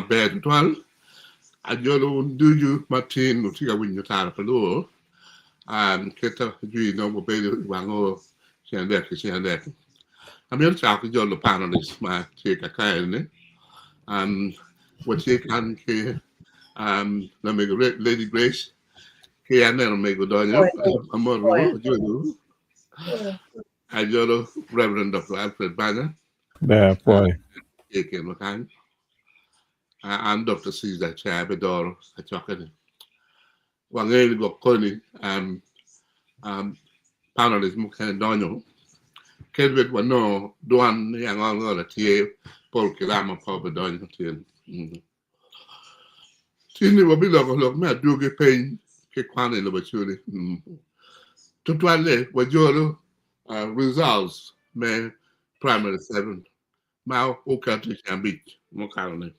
Ber tutwal, ajolo wun ducu ma tin wutye ka winyo tara pa luo kit jwi nongo wabedo i wang oo ceng adek ki ceng adek. Amito cako ki jolo panelist ma tye ka kaeni. Watye kan ki lamego Lady Grace ki aneno mego donyo amoto ajolo ajolo Reverend Dr. Alfred Banya. Ber apwoyo. Tye i kinwa kany. An Dr. Caesar Caya Bidoro kacokke-ni. Wangeyo ni gwok koni panelist mukene donyo kadi bed wanongo dwan ni ango tye pol ki ramo pe obidonyo tyen. Tin-ni wabiloko lok me adwogi peny ki kwan i lobo Acholi. Tutwalle wajolo results me primary 7 ma okati i ceng abic mukato-ni.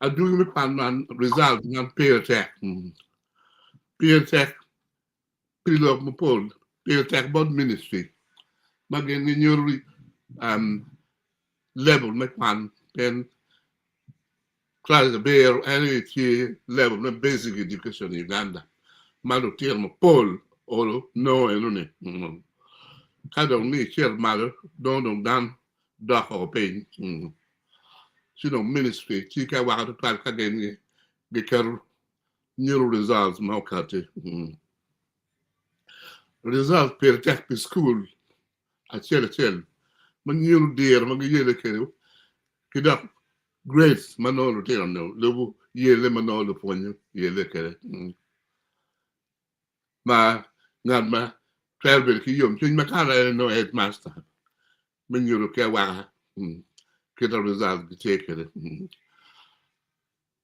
Adwogi me kwan man, result man pire tek. Pire tek pi lok mapol. Pire tek bot ministry ma gin ginyuto level me kwan pien Class abiro en aye tye level me basic education i Uganda ma lutino mapol olo nongo enoni. Ka dong ni icito malo nongo dong dano dok oko piny ci dong ministry tye ki awaka tutwal ka gin giketo nyuto results ma okati. Results pire tek pi school acel acel ma nyuto diro ma giyele kwede ki dok grades ma nongo lutino lubo yele ma nongo lupwonye yele kwede ma ngat ma twero bedo ki yomcwiny makato en nongo headmaster me nyuto ki awaka kit ma results gitye kwede.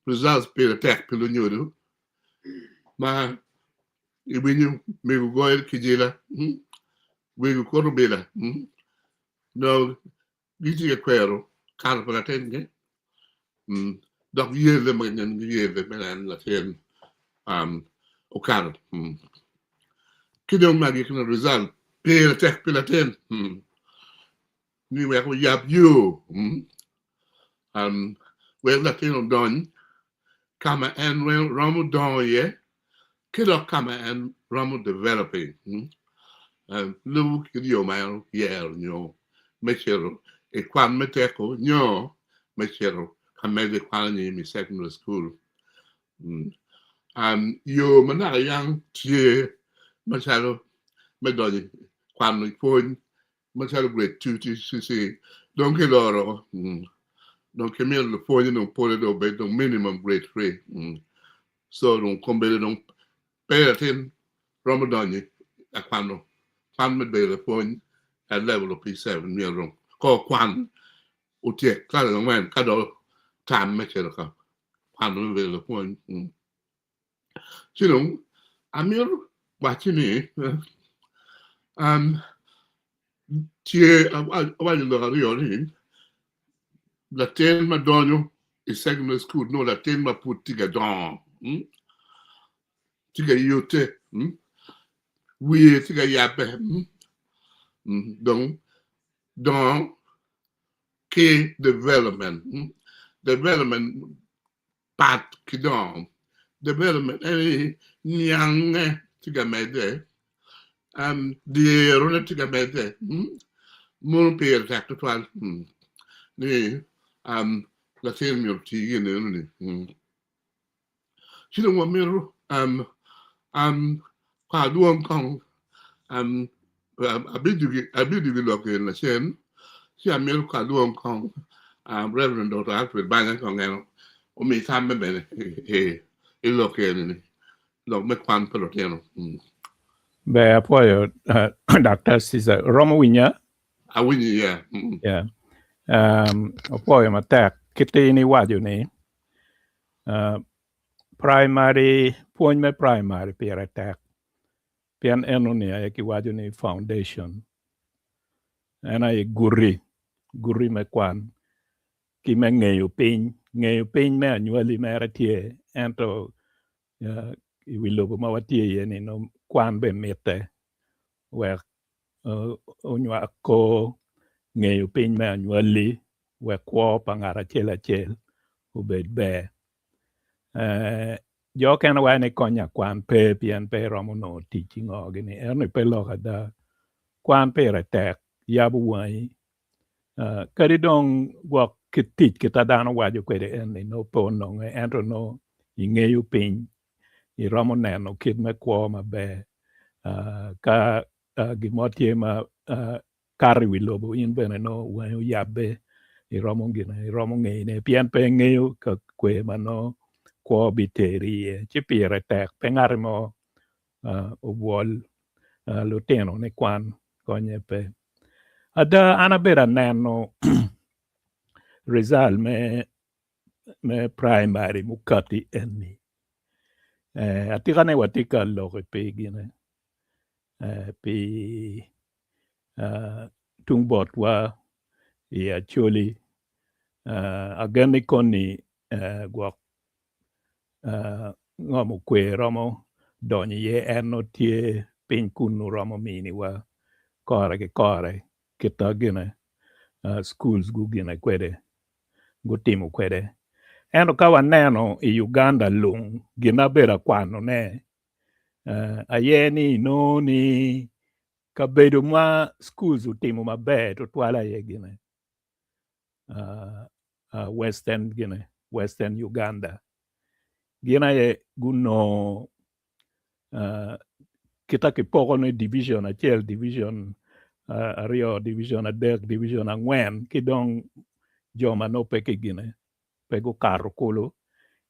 Results pire tek pi lunyodo ma iwinyo mego goyo kijila wego koto bila nongo Gitye ka kwero kato pa latingi dok yelle ma gin giyelle me neno latin okato. Ki dong me agikine result pire tek pi latin ni wek oyab yo wek latin odony ka ma en romo dongo iye ki dok ka ma en romo developing lubo kit yo ma en oyero nyo me cito i kwan me teko nyo me cito ka medde i kwan anyim i secondary school. Yo ma naka yang tye macalo me donyo i kwano i pwony macalo grade 2 TCC dong kiloro dong kimito lupwonye dong pole dong obed dong minimum grade 3. So dong kombeddi dong pe latin romo donyo i kwano kwan me bedo lapwony at level of P7 myero dong kong okwan otyek class angwen ka dong tam me cito ka kwano me bedo lapwony. Ci dong amito wacci ni tye awaco lok aryo ni Latin ma donyo i secondary school nongo latin ma pud tye ka dongo, tye ka yute, wiye tye ka yabbe dong dongo ki development, development pat ki dongo. Development en ni niange tye ka medde, dirone tye ka medde. Mono pire tek tutwal ni latin myero oti gin enoni. Ci dong wamito ka adwong kong abidwogo i lok eni lacen ci amito ka adwong kong Reverend Doctor Alfred Banya kong en omi tamme bene i lok eni lok me kwan pa lutino. Ber apwoyo Doctor Caesar romo winya? Awinyi yeah. Yeah. Apwoyo matek kit in iwaco ni Praimari, pwony me praimari pire tek pien enoni aye kiwaco ni foundation en aye guti, guti me kwan ki me ngeyo piny, ngeyo piny me anywali mere tye ento i wi lobo ma watye iye ni nongo kwan bene mitte wek onywak kor ngeyo piny me anywali. wek kwo pa ngat acel acel obed ber. Jo okene waco ni konya kwan pe pien pe iromo nongo tic ki ngo gini ento pe lok ada kwan pire tek yabo wangi kadi dong gwok ki tic kita dano waco kwede eni nongo pe ononge ento nongo ingeyo piny iromo neno kit me kwo maber ka gin mo tye ma kato i wi lobo in bene nongo wangi oyabbe iromo gine iromo ngeyone pien pe ingeyo ka kwe ma nongo kwo biteri iye ci pire tek pe ngati mo obwol lutino ni kwan konye pe. Ada an abedo aneno rijal me me praimari mukati eni atika ni watye ka lok pi gine pi tung botwa i Acholi agen ni koni gwok ngom okwe romo donyo iye en nongo tye piny kunu romo miniwa kore ki kore kita gine schools gugine kwede gutimo kwede ento ka waneno i Uganda lung gin ma abedo ka kwanone aye ni inongo ni kabedo ma schools otimo maber tutwal aye gine western gine western Uganda gin aye gunongo kita kipoko ni division acel division aryo division adek division angwen ki dong jo ma nongo pe ki gine pe gukato kulu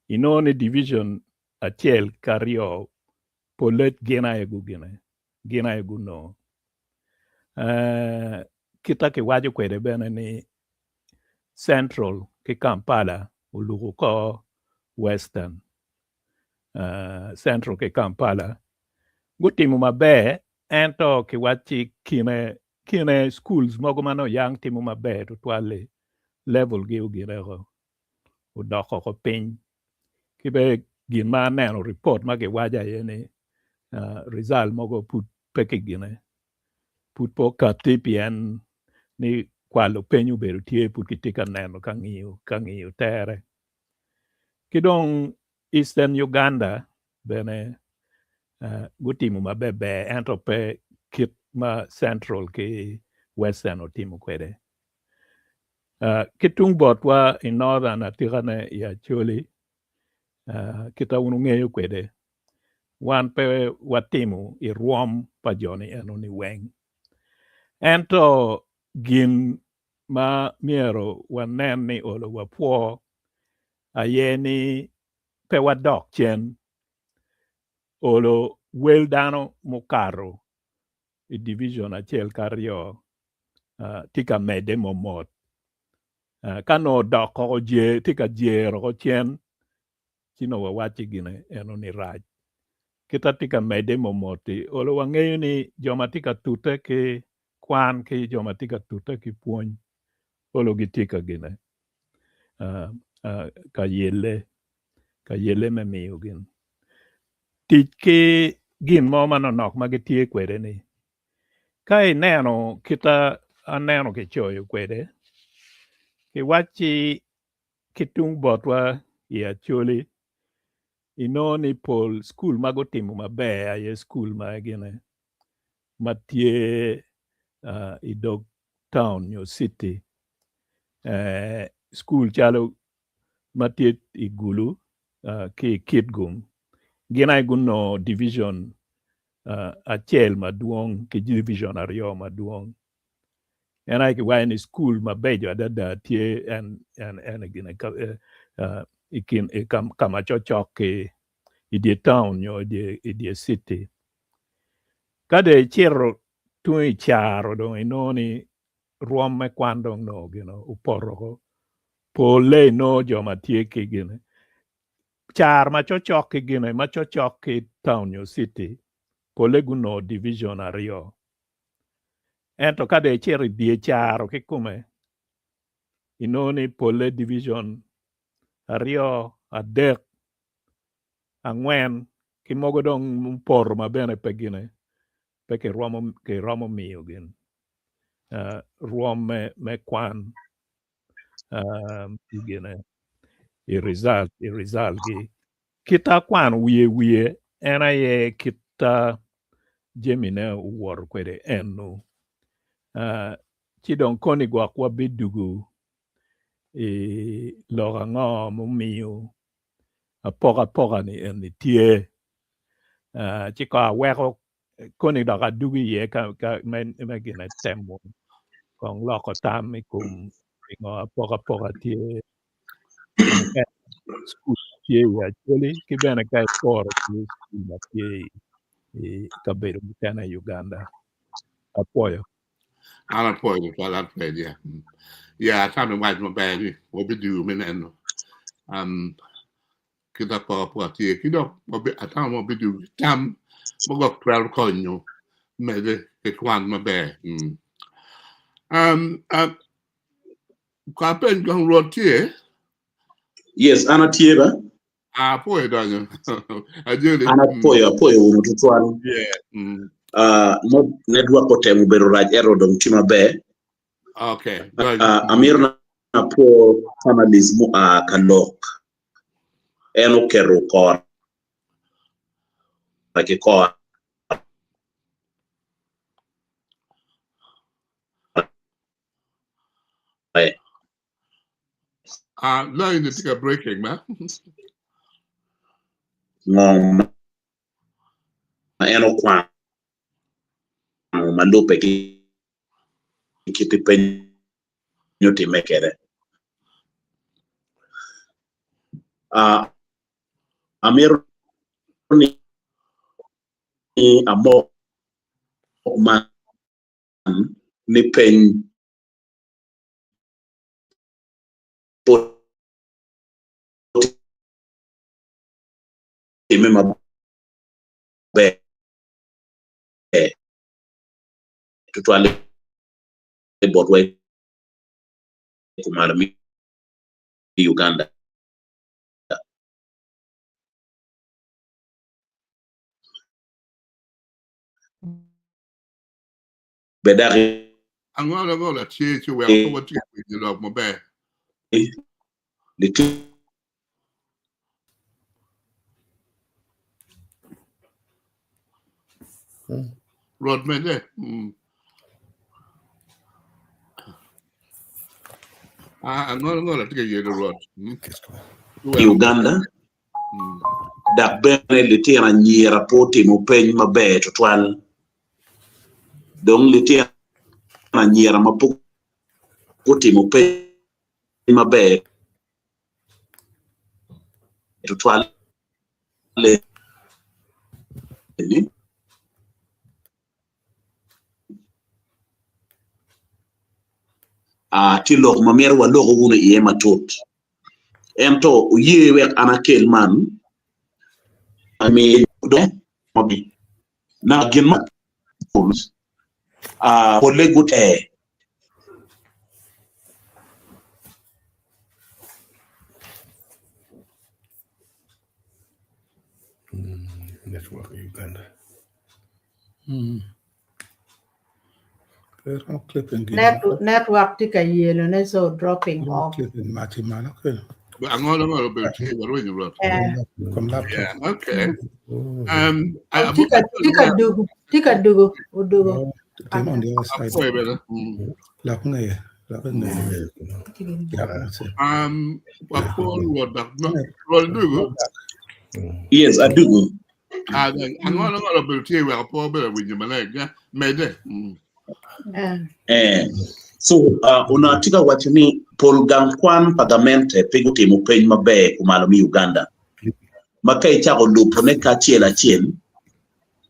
inongo ni division acel ki aryo polle gin aye gugine gin aye gunongo kita kiwaco kwede bene ni central ki Kampala oluko kor western Central ki Kampala gutimo maber ento kiwacci kine kine schools mogo ma nongo yang timo maber tutwal-li level gi ogire oko odok oko piny ki bene gin ma aneno ripot ma kiwaco aye ni result mogo pud pe kigine pud pe okatti pien ni kwalo peny obedo tye pud kitye ka neno ka ngiyo ka ngiyo tere. Ki dong Eastern Uganda bene gutimo maberber ento pe kit ma Central ki Western otimo kwede. Ki tung botwa i Northern atikane i Acholi kita wun wungeyo kwede wan pe watimo i rwom pa jo-ni eno-ni weng ento gin ma myero wanen ni olo wapwo aye ni pe wadok cen olo wel dano mukato i division acel ki aryo tye ka medde momot ka nongo odok oko tye ka jero oko cen ci nongo wawacci gine eno ni rac kit ma tye ka medde momot-ti olo wangeyo ni jo ma tye ka tute ki kwan ki jo ma tye ka tute ki pwony olo gitye ka gine ka yelle ka yelle me miyo gin tic ki gin mo manonok ma gitye kwede-ni. Ka ineno kit ma aneno kicoyo kwede kiwacci ki tung botwa i Acholi inongo ni pol cukul ma gutimo maber aye cukul ma gine ma tye i dog taun nyo citi cukul calo ma tye i Gulu ki i Kitgum gin aye gunongo division acel madwong ki division aryo madwong en aye kiwaco ni cukul mabeco adada tye i kin ka ma cokcok ki i dye taun nyo i dye citi ka dong icito tung i caro dong inongo ni rwom me kwan dong nongo gin opoto woko polle inongo jo ma tye ki gine car ma cokcok ki gine ma cokcok ki taun nyo citi polle gunongo division aryo ento ka dong icito i dye caro kikome inongo ni polle division aryo adek angwen ki mogo dong mupoto ma bene pe gine pe kiromo miyo gin rwom me kwan. Um, i gine i result i result gi kit akwano wiye wiye en aye kit uh, jamine owoto kwede eno. Uh, ci dong koni gwok wabidugu i lok ango mumiyo apokapoka ni eni tye. Uh, ci ko aweko koni dok adugu iye ka, ka me, me gine temo kong loko tam i kom pingo apokapoka tye cukul tye i Acholi ki bene ka iporo ki cukul ma tye i kabedo mukene i Uganda. Apwoyo. An apwoyo tutwal Alfred ya. Ya atamo iwac maber ni wabidugo me neno um, kit apokapoka tye ki dok atamo wabidugo ki tam ma gwok twero konyo mede ki kwan maber. Mm. Um, uh, Ka peny kong Rwot tye? Yes, an atye ba. Ah, apwoyo donyo. Ajoli. An apwoyo, apwoyo wunu tutwal. Yeah. Mm. Uh, network otemo bedo rac ento dong tye maber. Okay. Donyo. Uh, amito na apwo panelist mua ka lok. En oketo kore ki kore. Ah, line tye ka breaking ma. Ngo ma en okwano ma lubbe ki kit peny otimme kwede? Ah, amito ni amok man ni peny pe otimme maber tutwalle botwa i kumalo me Uganda. Bed dok Angola angola tye ci weko pe watye ka winyo lok maber. Rwot medde. Mm. Ah, angola angola tye ka yelo Rwot. Mm. Uganda Mm. dok bene litino anyira pe otimo peny maber tutwal. Dong litino anyira ma pud gutimo peny maber tutwal-li tye lok ma myero waloko wunu iye matut. Ento wuye wek an akel man Na gin ma polle gute. Network Uganda. Network tye ka yelo ne so dropping off. Angola angola obedo tye warwenyo Rwot. Yeah, okay. Um, Tye ka dugu, tye ka dugu, odugu. Apwoyo bene. Mm. Um, wapwo Rwot dok Rwot dugu. Yes, adugu. Ah, angola angola obedo tye weko pe wabedo winyo maleng. Yeah, Medde. Mm. Eh. So, uh, onongo atye ka waco ni pol gang kwan pa gamente pe gutimo peny maber kumalo me Uganda. Ma ka icako lubone kacel acel,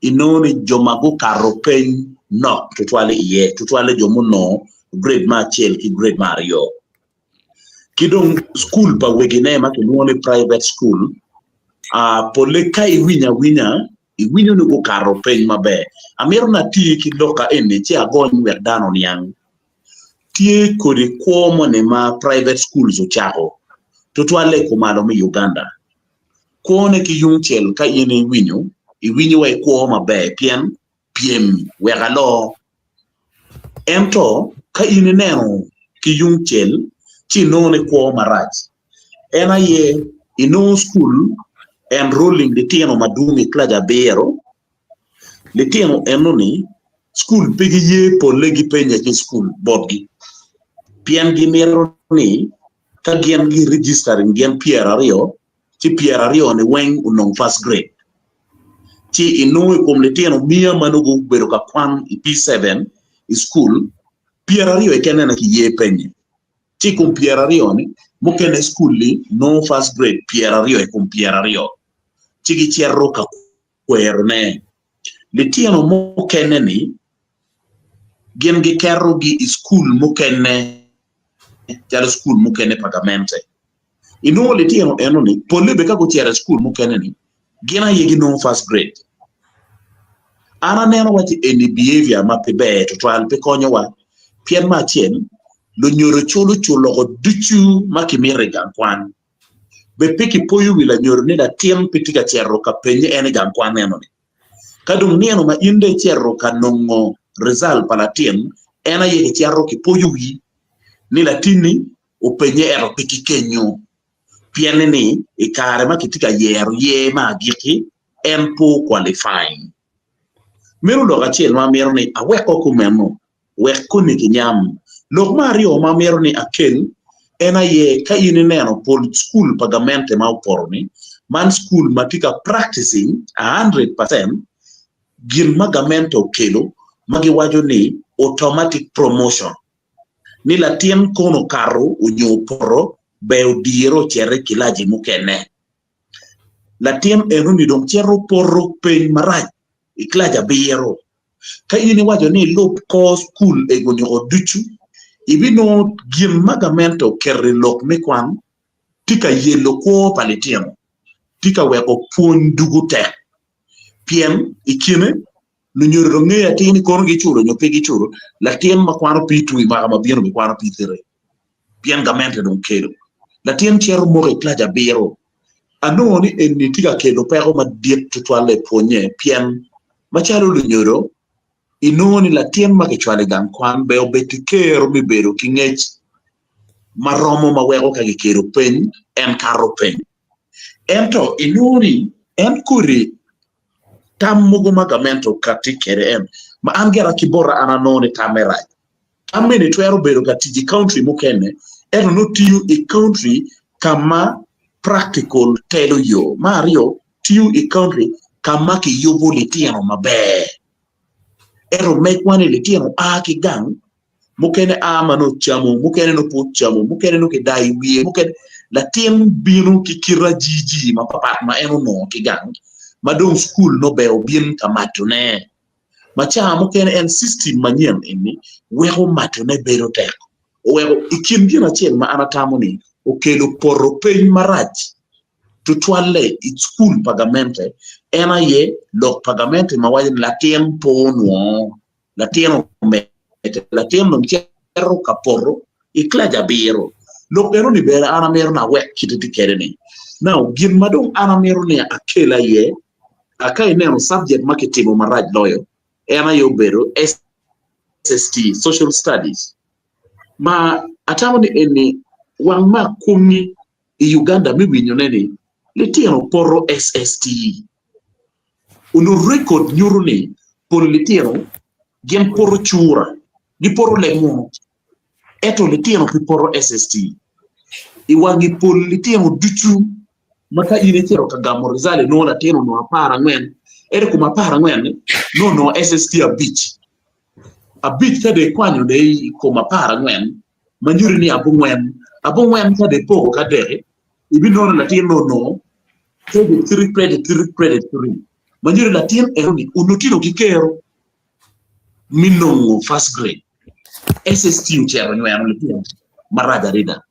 inongo ni jo ma gukato peny nok tutwal iye, tutwalle jo munongo grade me acel ki grade me aryo. Ki dong cukul pa wegine ma kilwongo ni private school, uh, polle ka iwinyo awinya, iwinyo ni gukato peny maber. Amito ni ati ki lokka eni ci agony wek dano oniang. Tye kodi kwo moni ma private schools ocako, tutwalle i kumalo me Uganda. Kwone ki yung cel ka in iwinyo, iwinyo wa ikwo maber pien pyem wek aloo. Ento ka in ineno ki yung cel, Ci inongo ni kwo marac en aye inongo cukul enrolling litino madwong i kilaci abiro, litino eno-ni cukul pe giye polle gipenye ki cukul botgi pien gimito ni ka gin gi registering gin pyeraryo ci pyeraryo-ni weng onong first grade. Ci inongo i kom litino miya ma nongo gubedo ka kwan i P7 i cukul, pyeraryo keken aye kiye penye. Ci i kom pyeraryo-ni, mukene cukul-li nongo first grade pyeraryo i kom pyeraryo, ci gicito ka kwerone. Litino mukene-ni gin giketogi i cukul mukene calo cukul mukene pa gamente. Inongo litino eno-ni polle bene ka gucito i cukul mukene-ni gin aye ginongo first grade. An aneno waci eni behavior ma pe ber tutwal pe konyowa pien me acel lunyodo culo culoko ducu ma kimito i gang kwan. Bed pe kipoyo wi lanyodo ni latin pe tye ka cito ka penye en i gang kwan eno-ni. Ka dong nino ma in dong icito ka nongo result pa latin, en aye kicito kipoyo wi ni latinni openye ento pe ki kenyo pienne ni i kare ma kitye ka yero yer me agikki en pe o qualifying. Meno lok acel ma amito ni aweko kumeno wek koni kinyam. Lok me aryo ma amito ni akel en aye ka in ineno pol cukul pa gamente ma opoto-ni, man cukul ma tye ka practicing 100% gin ma gamente okelo ma giwaco ni automatic promotion, ni latin kono okato onyo opoto ber odire ocit i kilaci mukene. Latin enoni dong cito poto peny marac i kilaci abiro. Ka in iwaco ni ilub kor cukul ego nyoko ducu, ibinongo gin ma gamente oketo i lok me kwan tye ka yelo kwo pa litino, tye ka weko pwony dugo tek. Pien i kine, lunyodo dong ngeyo atir ni kono giculo nyo pe giculo, latin ma kwano P2 i mwaka ma bino bikwano P3 pien gamente dong kelo. Latin cito moko i kilaci abiro. Anongo ni eni tye ka kelo peko madit tutwalle i pwonye pien macalo lunyodo, inongo ni latin ma kicwalo i gang kwan ber obed ki kero me bedo ki ngec ma romo ma weko ka kikelo peny en kato peny. Ento inongo ni en kodi tam mogo ma gamente okatti kwede en ma an gira ki bota an anongo ni tamme rac. Tam meno twero bedo ka tic i country mukene ento nongo tiyo i country ka ma practical telo yo. Me aryo, tiyo i country ka ma kiyubo litino maber. Ento megwa ni litino a ki gang, mukene a ma nongo ocamo, mukene nongo pe ocamo, mukene nongo kidayo i wiye, mukene latin bino ki kite ajiji mapapat ma en onongo ki gang ma dong cukul nongo ber obin ka matone. Ma ca mukene en system manyen eni weko matone bedo tek. Oweko i kin gin acel ma an atamo ni okelo poto peny marac tutwalle i cukul pa gamente en aye lok pa gamente ma waco ni latin pe onwongo, latin omedde, latin dong cito ka poto i kilaci abiro. Lok eno-ni bene an amito ni awek kite tye kwede-ni. Now gin ma dong an amito ni akel aye ka ineno subject ma kitimo marac loyo en aye obedo SST, Social Studies, ma atamo ni eni wang ma akwongi i Uganda me winyone ni litino poto SST. Onongo record nyuto ni pol litino gin poto cura, gipoto leb munu ento litino pe poto SST. I wangi pol litino ducu ma ka in icito ka gamo result inongo latin onongo 14 ento i kom 14-ni nongo onongo SST abic. Abic ka dong ikwanyo dong i kom 14 ma nyuto ni abongwen, abongwen ka dong ipoko ki adek-ki ibinongo ni latin nongo onongo credit three, credit three, credit three ma nyuto ni latin enoni onongo tye dong ki kero me nongo first grade. SST ocito onyweno litino marac adada.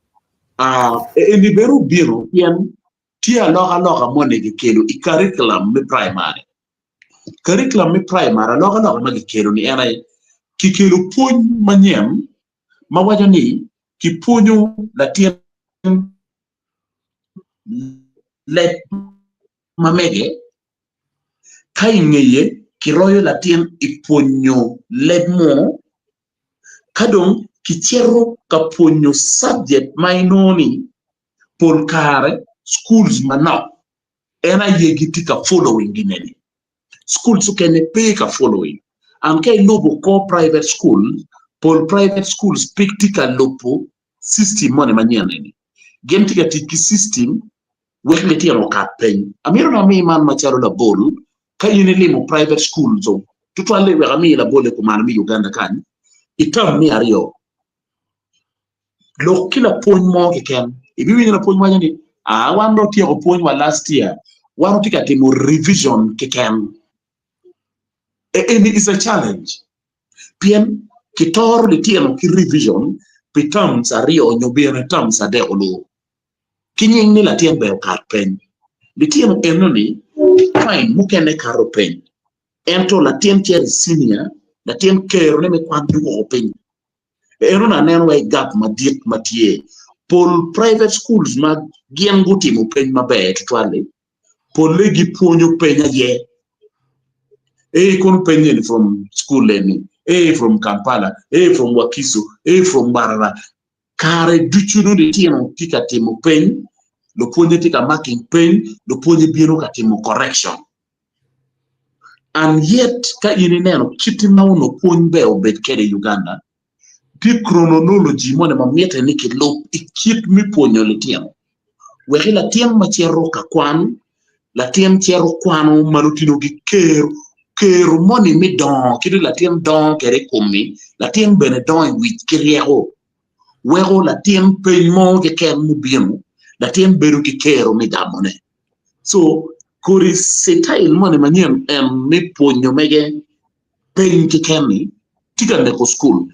Eni bene obino pien tye alokaloka moni kikelo i curriculum me primary. Curriculum me primary alokaloka ma kikelo-ni en aye kikelo pwony manyen ma waco ni kipwonyo latin leb ma mege ka i ngeye kiroyo latin i pwonyo leb mo ka dong. Kicito ka pwonyo subject ma inongo ni pol kare schools manok en aye gitye ka following gineni. Schools okene pe ka following. And ka ilubo kor private school, pol private schools pe tye ka lubo system moni manyen eni. Gin tye ka tic ki system wek litino okat piny. Amito ni ami man macalo labol, ka in ilimo private schools, tutwalle wek ami labol-le kumalo me Uganda kany, i term me aryo, lok ki lapwony mo keken, ibiwinyo lapwony waco ni, aa wan dong otyeko pwony wa last year, wan watye ka timo revision keken. Eni is a challenge pien kitoro litino ki revision pi terms aryo nyo bene terms adek olu. Ki nying ni latin ber okat peny. Litino eno-ni fine mukene kato peny ento latin cito i cinia latin kerone me kwan dwoko piny. Eno-ni aneno wai gap madit ma tye. Pol private schools ma gin gutimo peny maber tutwal-li polle gipwonyo peny aye. Ee kono peny eni from school eni, ee from Kampala, ee from Wakiso, ee from Mbarara. Kare ducu nongo litino tye ka timo peny, lupwonye tye ka marking peny, lupwonye bino ka timo correction. And yet ka in ineno kit ma onongo pwony ber obed kwede i Uganda, tye chronology moni ma mitte ni kilub i kit me pwonyo litino wek latin ma cito ka kwan, latin cito kwano ma nongo tye ki kero, kero moni me dongo kit ma latin dongo kwede i komi, latin bene dongo i wic ki ryeko weko latin peny mo keken mubino latin bedo ki kero me gamone. So kodi citail moni manyen en me pwonyo mege peny keken-ni tye ka neko cukul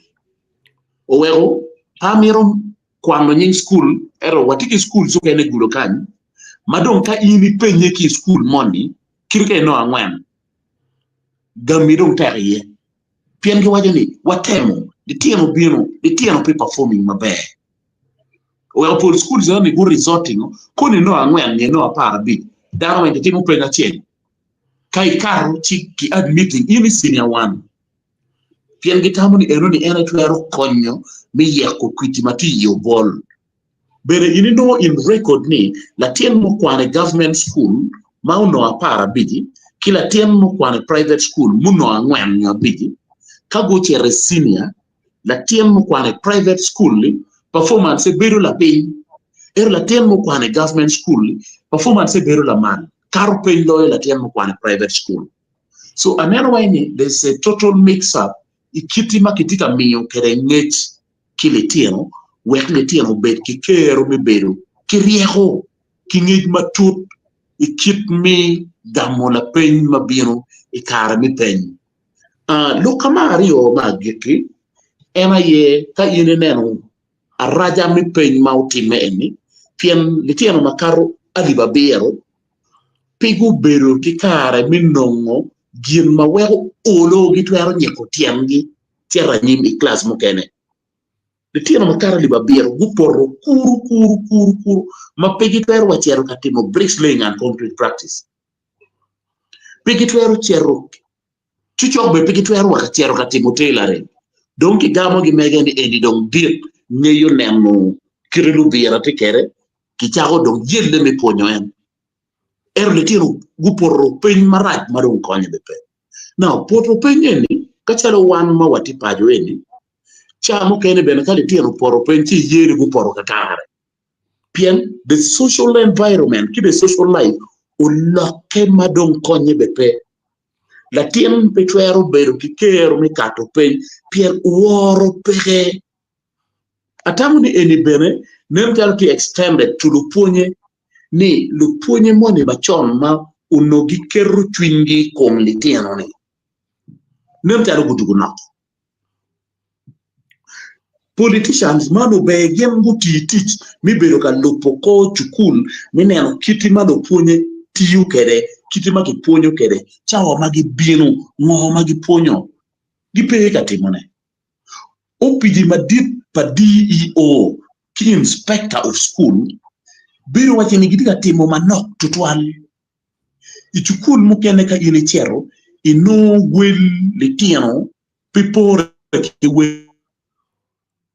oweko pe amito kwano nying cukul ento watye ki cukul mukene i gudo kany ma dong ka in ipenye ki i cukul moni kit ka inongo angwen gami dong tek iye pien giwaco ni watemo litino bino litino pe performing maber oweko pol cukul eni gu resorting koni inongo angwen nyo inongo aparabic dano weng gitimo peny acel ka ikato ci ki admitting in i senior one pien gitamo ni eno ni en aye twero konyo me yeko kwiti ma tye i obol. Bene in inongo in record ni latin mukwano i government school ma onongo aparabici ki latin mukwano i private school munongo angwen nyo abici ka gucito i senior latin mukwano i private school-li performance bedo lapiny ento latin mukwano i government school-li performance bedo lamal kato piny loyo latin mukwano i private school. So aneno wai ni there's a total mix up i kiti ma kitye ka miyo kwede ngec ki litino wek litino obed ki kero me bedo ki ryeko ki ngec matut i kit me gamo lapeny ma bino i kare me peny. Lok me aryo me agikki en aye ka in ineno araca me peny ma otimme eni pien litino makato alip abiro pe gubedo ki kare me nongo gin ma weko olo gitwero nyiko tyengi cito anyim i kilac mukene. Litino makato alip abiro gupoto kuru kuru kuru kuru ma pe gitwero wa cito ka timo bricks laying and concrete practice. Pe gitwero cito cucok bene pe gitwero wa ka cito ka timo tailoring. Dong kigamo gi mege ni eni dong dit ngeyo neno kite lubira tye kwede kicako dong yelle me pwonyo en. Ento litino gupoto piny marac ma dong konye bene pe. Now poto piny eni ka calo wan ma watye paco eni ca mukene bene ka litino opoto piny ci iye ni gupoto kakare. Pien the social environment ki the social life olokke ma dong konye bene pe. Latin pe twero bedo ki kero me kato piny pien woro peke. Atamo ni eni bene nen calo tye extended to lupwonye ni lupwonye moni macon ma onongo giketo cwinygi i kom litino-ni nen calo gudwogo nok. Politicians man ober gin guti tic me bedo ka lubo kor cukul me neno kiti ma lupwonye tiyo kwede, kiti ma gipwonyo kwede, cawa ma gibino, ngo ma gipwonyo, gipe ka timone. Opici madit pa DEO ki Inspector of School bedo waci ni gitye ka timo manok tutwal. I cukul mukene ka in icito inongo wel litino pe pore ki wel.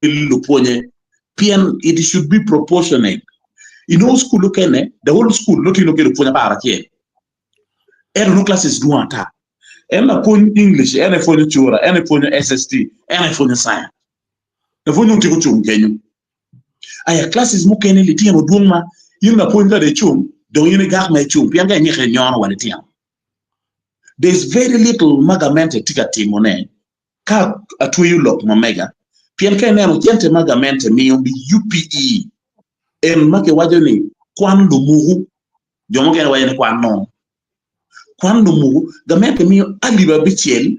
lupwonye pien it should be proportionate. Inongo cukul okene the whole school nongo tye ki lupwonye 11 ento nongo classes dwong ata. En lapwony English en aye pwonyo cura, en aye pwonyo SST, en aye pwonyo science. Lapwony dong tyeko cung kenyo. Aya classes mukene litino dwong ma in lapwony ka dong icung dong in igak ma icung pien ka inyeke inyono wa litino. There is very little ma gamente tye ka timone ka atweyo lok ma mega pien ka ineno cente ma gamente miyo bi UPE en ma kiwaco ni kwan lumuku jo mukene waco ni kwan nono kwan lumuku gamente miyo alip abicel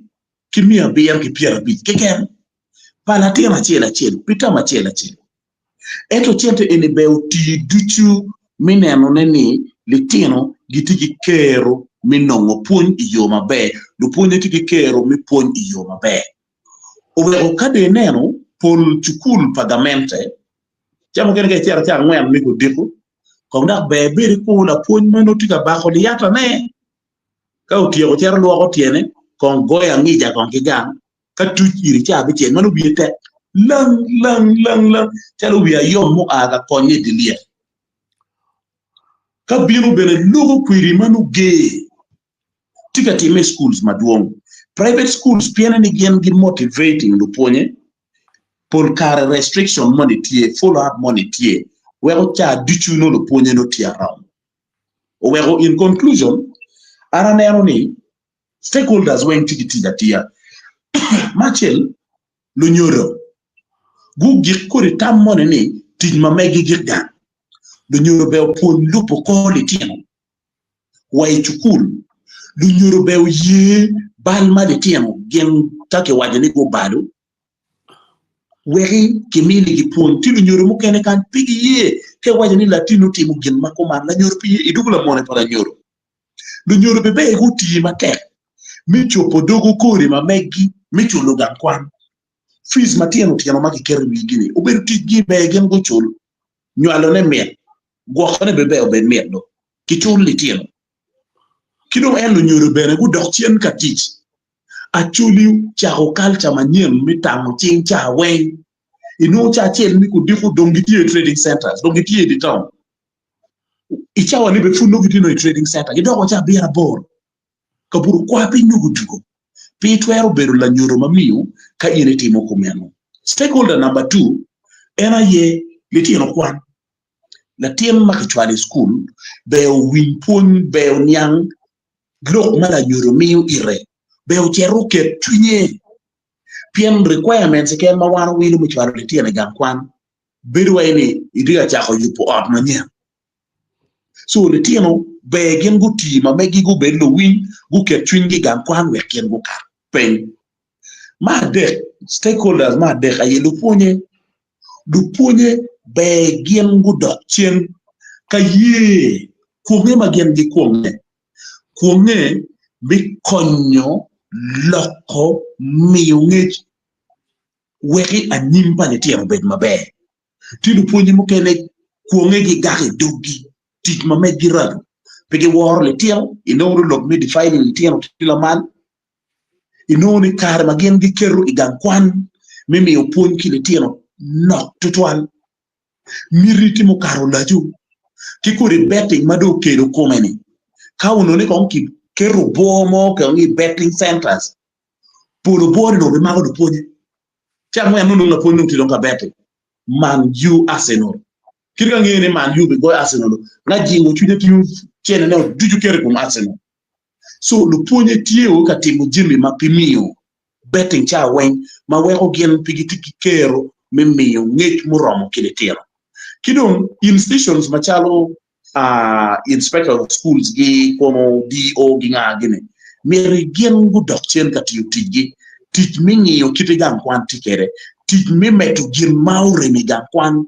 ki 750 keken pa latin acel acel pi tam acel acel. Ento cente eni ber oti ducu me nenone ni litino gitye ki kero me nongo pwony i yo maber, lupwonye tye ki kero me pwony i yo maber. Oweko ka dong ineno pol cukul pa gamente, ca mukene ka icito ca angwen me kudiko, kong dok ber ibed ikur lapwony ma nongo tye ka bako liyatane, ka otyeko cito lwoko tyene, kong goyo angica kong ki gang, ka tuc iri ca abicel ma nongo wiye tek lang lang lang lang calo wi ayom mua ka konye i dye lyel. Ka bino bene loko kwedi ma nongo ger tye ka timme i schools madwong. Private schools piene ni gin gi motivating lupwonye pol kare restriction moni tye, follow up moni tye weko ca ducu nongo lupwonye nongo tye around. Oweko in conclusion an aneno ni Stakeholders weng tye ki tic atiya. Me acel, lunyodo gugik kodi tam moni ni tic ma megi gik gang. Lunyodo bene opwony lubo kor litino wa i cukul. Lunyodo bene oye bal ma litino gin ka kiwaco ni gubalo weki kiminigi pwony. Tye lunyodo mukene kany pe giye ka iwaco ni latinni otimo gin ma kuman, lanyodo pe ye, idwogo lamone pa lanyodo. Lunyodo bene ber guti matek me cobo dog okori ma meggi me culo gang kwan. Fees matino tino ma kiketo i wigi-ni obedo ticgi ber gin gucul. Nywalone mit, gwokone bene ber obed mit do. Kicul litino. Ki dong en lunyodo bene gudok cen ka tic. Acholi ocako kalca manyen me tango cing ca weng. Inongo ca acel me kudiko dong gitye i trading centers, dong gitye i dye taun. I cawa ni bene pud nongo gitye nongo i trading center gidoko ca abiro aboro kabuto kwa piny nongo gudugo pe itwero bedo lanyodo ma miyo ka in itimo kumeno. Stakeholder number two en aye litino kwan. Latin ma kicwalo i cukul ber owiny pwony ber oniang lok ma lanyodo miyo ite ber ocit oket cwinye pien requirements keken ma wan owilo me cwalo litino i gang kwan bedo wai ni itye ka cako yubo ot manyen. So litino ber gin guti ma megi gubed luwiny guket cwinygi i gang kwan wek gin gukat peny. Me adek, stakeholders me adek aye lupwonye. Lupwonye ber gin gudok cen ka ye kwonge ma gin gikwonge. Kwonge bikonyo loko miyo ngec weki anyim pa litino obed maber. Tye lupwonye mukene kwonge gigak i doggi, tic ma meggi raco, pe giworo litino, inongo ni lok me defiling litino tye lamal, inongo ni kare ma gin giketo i gang kwan me miyo pwony ki litino nok tutwal. Miti tye mukato olacu ki kodi betting ma dong okelo kome-ni, ka onongo ni kong kiketo obwo mo kong i betting centers, pol obwo-ni dong obimako lupwonye. Ci angwen nongo lapwony dong tye dong ka bete Man U Arsenal. Kit ka ngeyo ni Man U bigoyo Arsenal, nga jingo cwinye tingo cene ne ducu keto i kom Arsenal. So lupwonye tye o ka timo jami ma pe miyo betting ca weng ma weko gin pe gitye ki kero me miyo ngec muromo ki litino. Ki dong institutions macalo inspector of schools gi kono DO gi nga gini myero gin gudok cen ka tiyo ticgi, tic me ngiyo kite gang kwan tye kwede, tic me medo gin ma orem i gang kwan.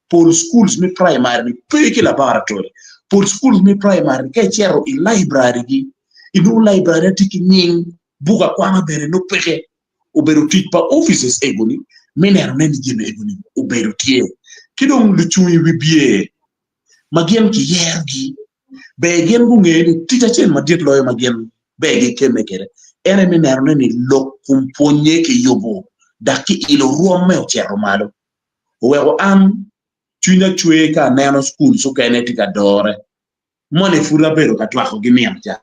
Pol schools me primary ni pe ki laboratory, pol schools me primary ni ka icito i library gi inongo library tye ki nying buk akwana bene nongo peke. Obedo tic pa offices ego ni me neno ne ni jami ego ni obedo tye. Ki dong lucung i wi bye ma gin kiyerogi, ber gin gunge ni tic acel madit loyo ma gin ber gikemme kwede en aye me nenone ni lok kom pwonnye kiyubo dok kiilo rwomme ocito malo. Oweko an cwinya cwer ka aneno schools okene tye ka dore moni pud abedo ka twako gi nino ca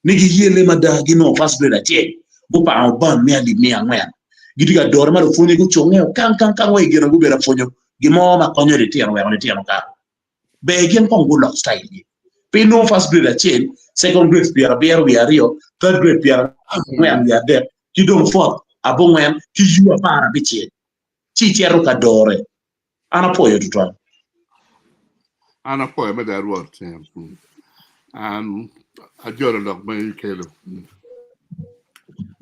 ni giyelle mada ginongo first grade acel gupango band me alip miya angwen gitye ka dore ma lupwonye gucunge kang kang kang wa i gine gubedo ka pwonyo gin mo ma konyo litino weko litino kato. Ber gin kong gulok style gi. Pe inongo first grade acel, second grade pyerabiro wiye aryo, third grade pyerangwen wiye adek, ki dong fourth abongwen ki U aparabicel ci icito ka dore. An apwoyo tutwal. An apwoyo mada Rwot. An ajolo lok ma ikelo.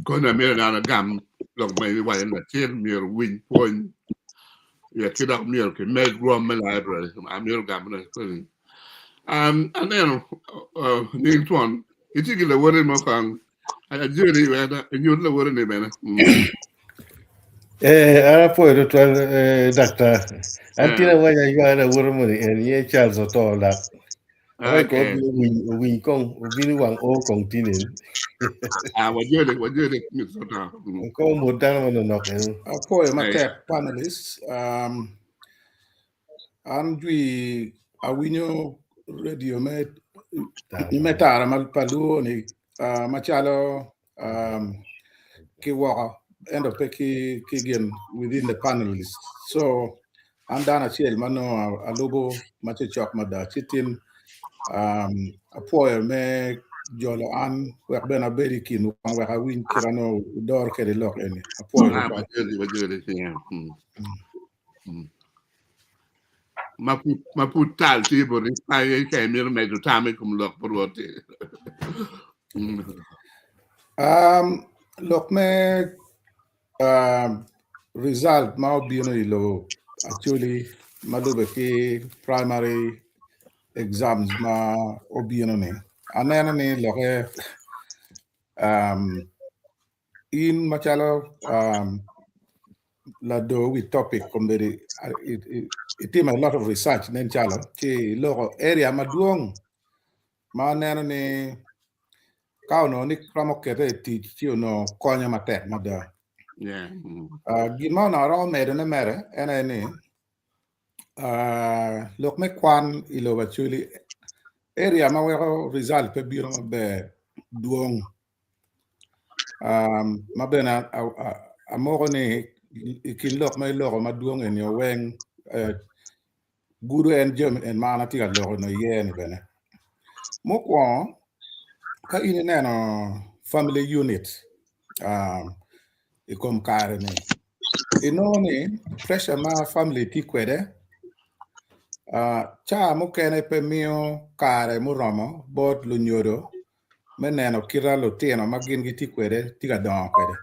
Kono amito ni an agam lok ma iwaco ni latin myero owiny pwony ya ki dok myero kimed rwom me library. Amito gamone koni. Um, aneno uh, nying twon itye ki lawote mo kong ajeri wek inyut lawote ni bene. Mm. Eh, an apwoyo tutwal eh, daktar. An tye awaco aywaya lawote moni en ye Charles Oto lak. Awaco ko Okay. obino owiny owiny kong obino wang o kong tinen. Ah, wajeri wajeri Mr. Oto. Mm. Kong omot dano manonok eno. Apwoyo Eh, matek panelists. Um, an jwi awinyo radio me me tara ma pa luo ni uh, macalo um, ki woko ento pe ki ki gin within the panelists. So an dano acel ma nongo alubo ma cocok mada ci tin um, apwoyo me jolo an wek bene abed i kinwu kong wek awiny kit ma nongo wudoro kwede lok eni. Apwoyo Ah, tutwal. wajeri wajeri. Yeah. Mm. Mm. Ma pud ma pud tal tye boti aye ka imito medo tam i kom lok pa Rwot-ti. Mm. Um, lok me um, result ma obino i lobo actually ma lube ki primary exams ma obino ni aneno ni loke um, in macalo um, lado wi topic kombeddi itimo a lot of research nen calo ci iloko area madwong ma aneno ni ka onongo ni romo kete i tic ci onongo konyo matek mada. Yeah. Mm. Gin ma onongo aromo medone mere en aye ni lok me kwan i lobo Acholi area ma weko result pe bino maber dwong ma bene amoko ni i kin lok ma iloko madwong eni weng gudo en jami en ma an atye ka loko ni iye ni bene. Mukwongo ka in ineno family unit i kom kare ni inongo ni pressure ma family tye kwede ca mukene pe miyo kare muromo bot lunyodo me neno kita lutino ma gin gitye kwede tye ka dongo kwede.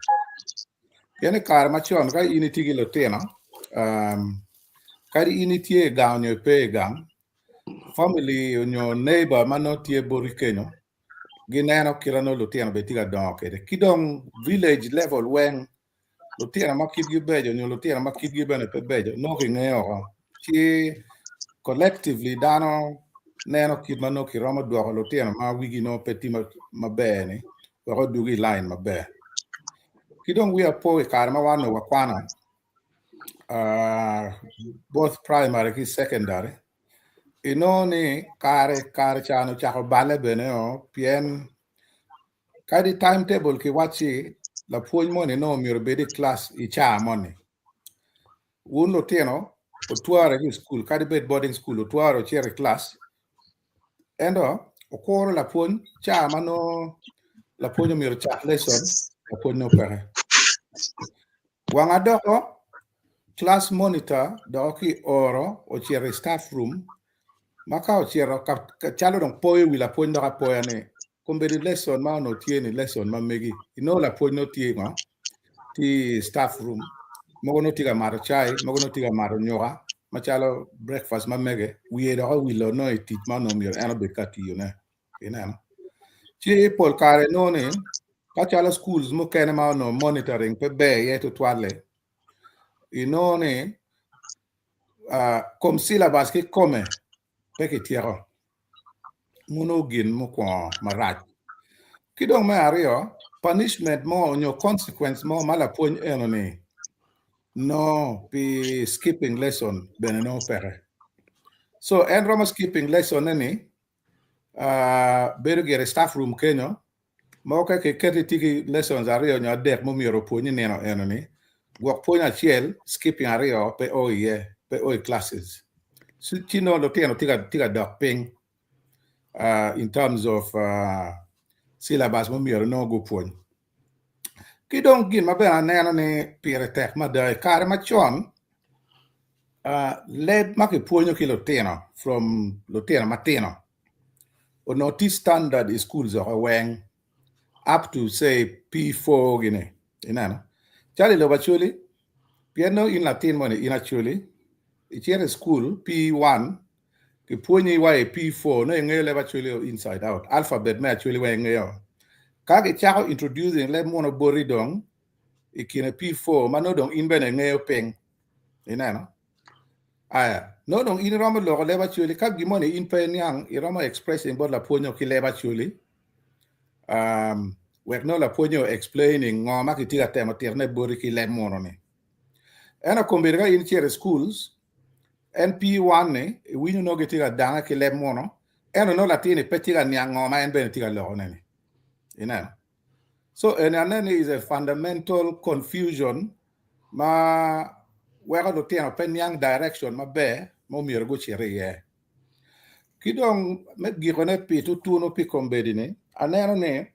Pien i kare macon ka in itye ki lutino kadi in itye i gang nyo ipe i gang, family nyo neighbor ma nongo tye boti kenyo gineno kita nongo lutino bene tye ka dongo kwede. Ki dong village level weng lutino ma kitgi beco nyo lutino ma kitgi bene pe beco nongo kingeyo oko ci collectively dano neno kit ma nongo kiromo dwoko lutino ma wigi nongo pe tye maber ni wek odwogi i line maber. Ki dong wiya po i kare ma wan onongo wakwano both primary ki secondary inongo ni kare kare ca ni ocako balle bene o pien Kadi timetable kiwacci lapwony moni nongo myero obed i class i caa moni. Wun lutino otware ki i school kadi bed boarding school otware ocito i class ento okuro lapwony caa ma nongo lapwony omyero ocak lesson lapwony nongo peke. Wang adoko class monitor doko ki oro ocito i staff room ma ka ocito calo dong poyo wi lapwony dok apoya ni Kombeddi lesson ma onongo tye ni lesson ma megi inongo lapwony nongo tye ngo tye i staff room mogo nongo tye ka mato cai mogo nongo tye ka mato nyuka macalo breakfast ma mege wiye dok owilo nongo i tic ma onongo myero en obed ka tiyone ineno ci pol kare inongo ni ka calo schools mukene ma onongo monitoring pe ber iye tutwalle inongo ni kom syllabus kikome pe kityeko Muno gin mukwongo marac. Ki dong me aryo, punishment mo nyo consequence mo ma lapwony eno-ni No pi skipping lesson bene nongo peke. So en romo skipping lesson ne ni bedo gire i staff room kenyo ma ka kiketo itye ki lessons aryo nyo adek ma myero opwony i nino eno ni gwok pwony acel skipping aryo pe o iye pe o i classes ci nongo lutino tye ka dok piny in terms of syllabus ma myero nongo gupwony. Ki dong gin ma bene aneno ni pire tek mada i kare macon leb ma kipwonyo ki lutino from lutino matino onongo tye standard i schools woko weng up to say P4 gini ineno calo i lobo Acholi pien nongo in latin moni in Acholi icito i school P1 Kipwonyi wa i P4 nongo ingeyo leb Acholi o inside out, alphabet me Acholi weng ingeyo. Ka kicako introducing leb munu boti dong i kine P4 ma nongo dong in bene ingeyo piny. Ineno? Aya, nongo dong in iromo loko leb Acholi ka gin moni in pe iniang iromo expressing bot lapwonyo ki leb Acholi um, wek nongo lapwonyo explaining ngo ma kitye ka temo titone boti ki leb munu ni. Ento kombeddi ka in icito i schools En P1 ni iwinyo nongo gitye ka dange ki leb muno, ento nongo latin-ni pe tye ka niang ngo ma en bene tye ka lokone ni. Ineno? So eni aneno ni is a fundamental confusion ma weko lutino pe niang direction maber ma omyero gucit iye. Ki dong me gikone pi tutunu pi kombeddi ni, aneno ni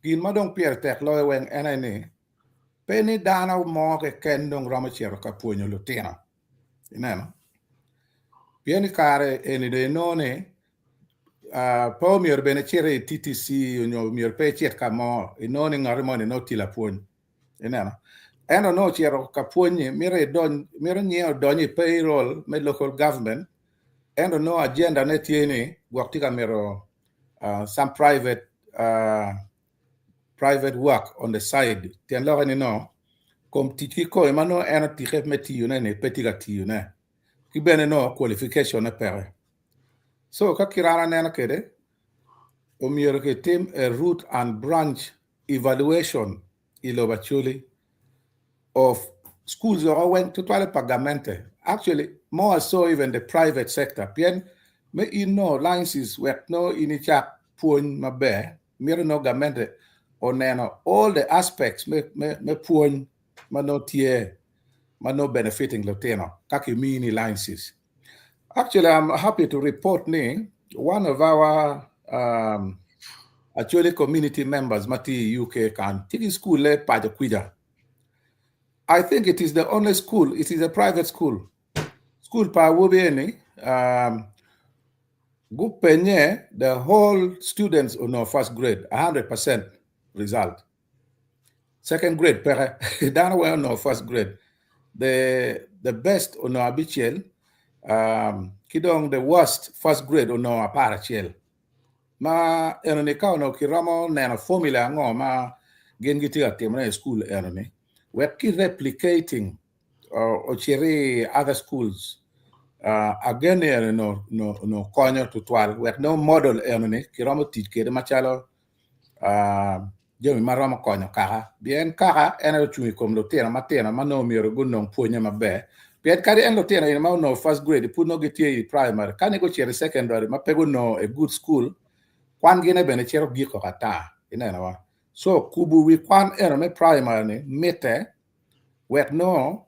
gin ma dong pire tek loyo weng en aye ni Pe ni dano mo keken dong romo cito ka pwonyo lutino. Ineno? Pien i kare eni dong inongo ni pe omyero bene icit i TTC nyo myero pe icit ka mo, inongo ni ngati moni nongo tye lapwony. Ineno? Ento nongo ocito ka pwony-nyi mito idony, mito nyinge odony i payroll me local government, ento nongo agenda ne tye ni gwok tye ka mito some private private work on the side tyen lokke ni nongo kom tic ki kome ma nongo en otike me tiyone ni pe tye ka tiyone ki bene nongo qualification ne peke so ka kit an aneno kwede omyero kitim a root and branch evaluation i lobo Acholi of schools woko weng tutwale pa gamente actually more so even the private sector pien me in nongo licenses wek nongo in icak pwony maber mito nongo gamente oneno all the aspects me, me, me pwony ma nongo tye ma nongo benefiting lutino ka kimini licenses. Actually I'm happy to report ni one of our um, Acholi community members ma tye i UK kan tye ki school-le paco kwica. I think it is the only school, it is a private school. School pa awobi eni um, gupenye the whole students onongo first grade, 100% result. Second grade peke, dano weng onongo first grade. The, the best onongo abicel, um, ki dong the worst first grade onongo aparacel. Ma enoni ka onongo kiromo neno formula ango ma gin gitye ka timone i school enoni wek ki replicating ocit i other schools ageni eni onongo konyo tutwal wek nongo model enoni kiromo tic kwede macalo jami ma romo konyo kaka pien kaka en aye ocung i kom lutino matino ma nongo myero gunong pwonye maber pien kadi en lutino eni ma onongo first grade pud nongo gitye i primary ka ni gucito i secondary ma pe gunongo a good school kwan gine bene cito giko ata ineno wa so kubo wi kwan eno me primary ni mitte wek nongo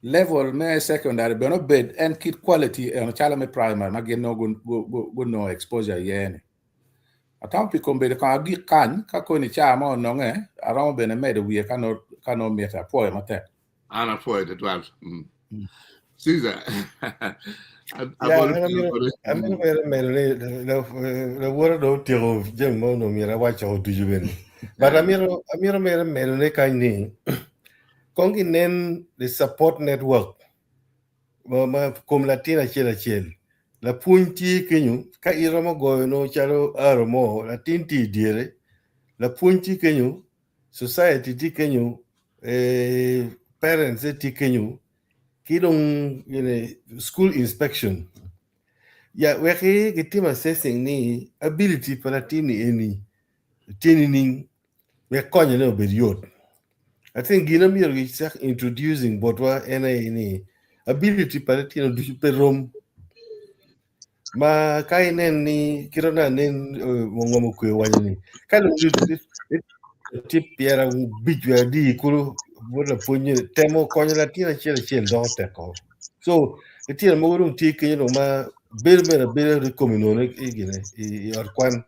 level me secondary bene obed en kit quality eno calo me primary ma gin nongo gunongo exposure iye ni. Atamo pi kombeddi kong agik kany ka koni caa mo ononge aromo bene medo wiye ka nongo mitte. Apwoyo matek. An apwoyo tutwal. Caesar. Amito mere medo ni lawota dong otyeko jami ma onongo myero awac woko ducu bene. But amito amito mere medo ne kany ni kong ginen the support network ma kom latin acel acel lapwony tye kenyo ka iromo goyo nongo calo arrow mo latin tye idyere lapwony tye kenyo society tye kenyo parents tye kenyo ki dong school inspection ya wek gitim assessing ni ability pa latin ni eni tye nining wek konyone obed yot. I think gin myero gicak introducing botwa en aye ni ability pa litino ducu pe rom. Ma ka inen ni kite na nen ngom okwe owaco ni ka dong tye 50 wiye adi kulu bot lapwony ni temo konyo latin acel acel doko tek o. So litino mogo dong tye kenyo dong ma bedo mere abeda i komi nono i gine i ot kwan.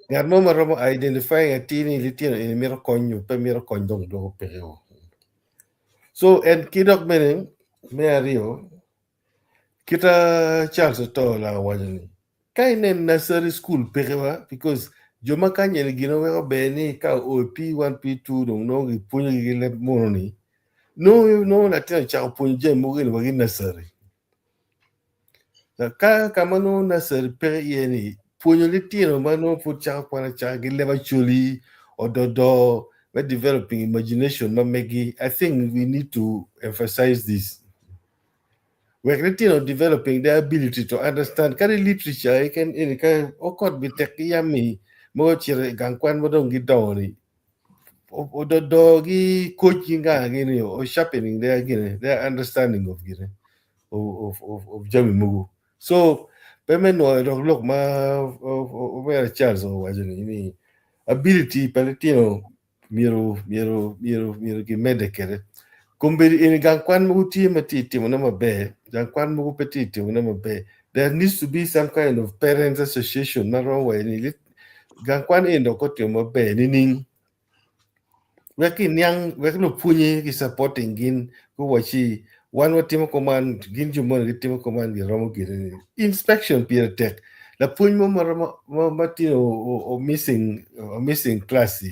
Ngat mo ma romo identifying atir ni litino eni mito kony nyo pe mito kony dong dwoko peke o. So en ki dok bene me aryo kita Charles Oto la owaco ni ka inen nursery school peke wa because jo ma kany eni gin oweko ber ni ka oo i P1 P2 dong nongo gipwonyogi ki leb munu ni nongo nongo latin ocako pwonyo jami mogo eni wa ki nursery. Ka ka ma nongo nursery peke iye ni pwonyo litino ma nongo pud cako kwan acaka ki leb acholi ododo me developing imagination ma megi I think we need to emphasize this. Wek litino developing their ability to understand kadi literature keken eni ka okot bi tek ki yam-mi mogo ocito i gang kwan ma dong gidongo ni ododo gi coach gi nga gini o sharpening their gine their understanding of gine of, of, of jami mogo. So pe me nwoyo dok lok ma omera Charles owaco ni ni ability pa litino myero myero myero myero gimedde kwede. Kombeddi eni gang kwan mogo tye ma tye timone maber, gang kwan mogo pe tye timone maber. There needs to be some kind of parents association ma romo waco ni gang kwan eni dok otimo maber nining? Wek iniang wek lupwonye ki supporting gin guwacci wan watimo kuman gin jo moni gitimo kuman giromo gire ni inspection pire tek lapwony mo ma romo ma tye o missing o missing class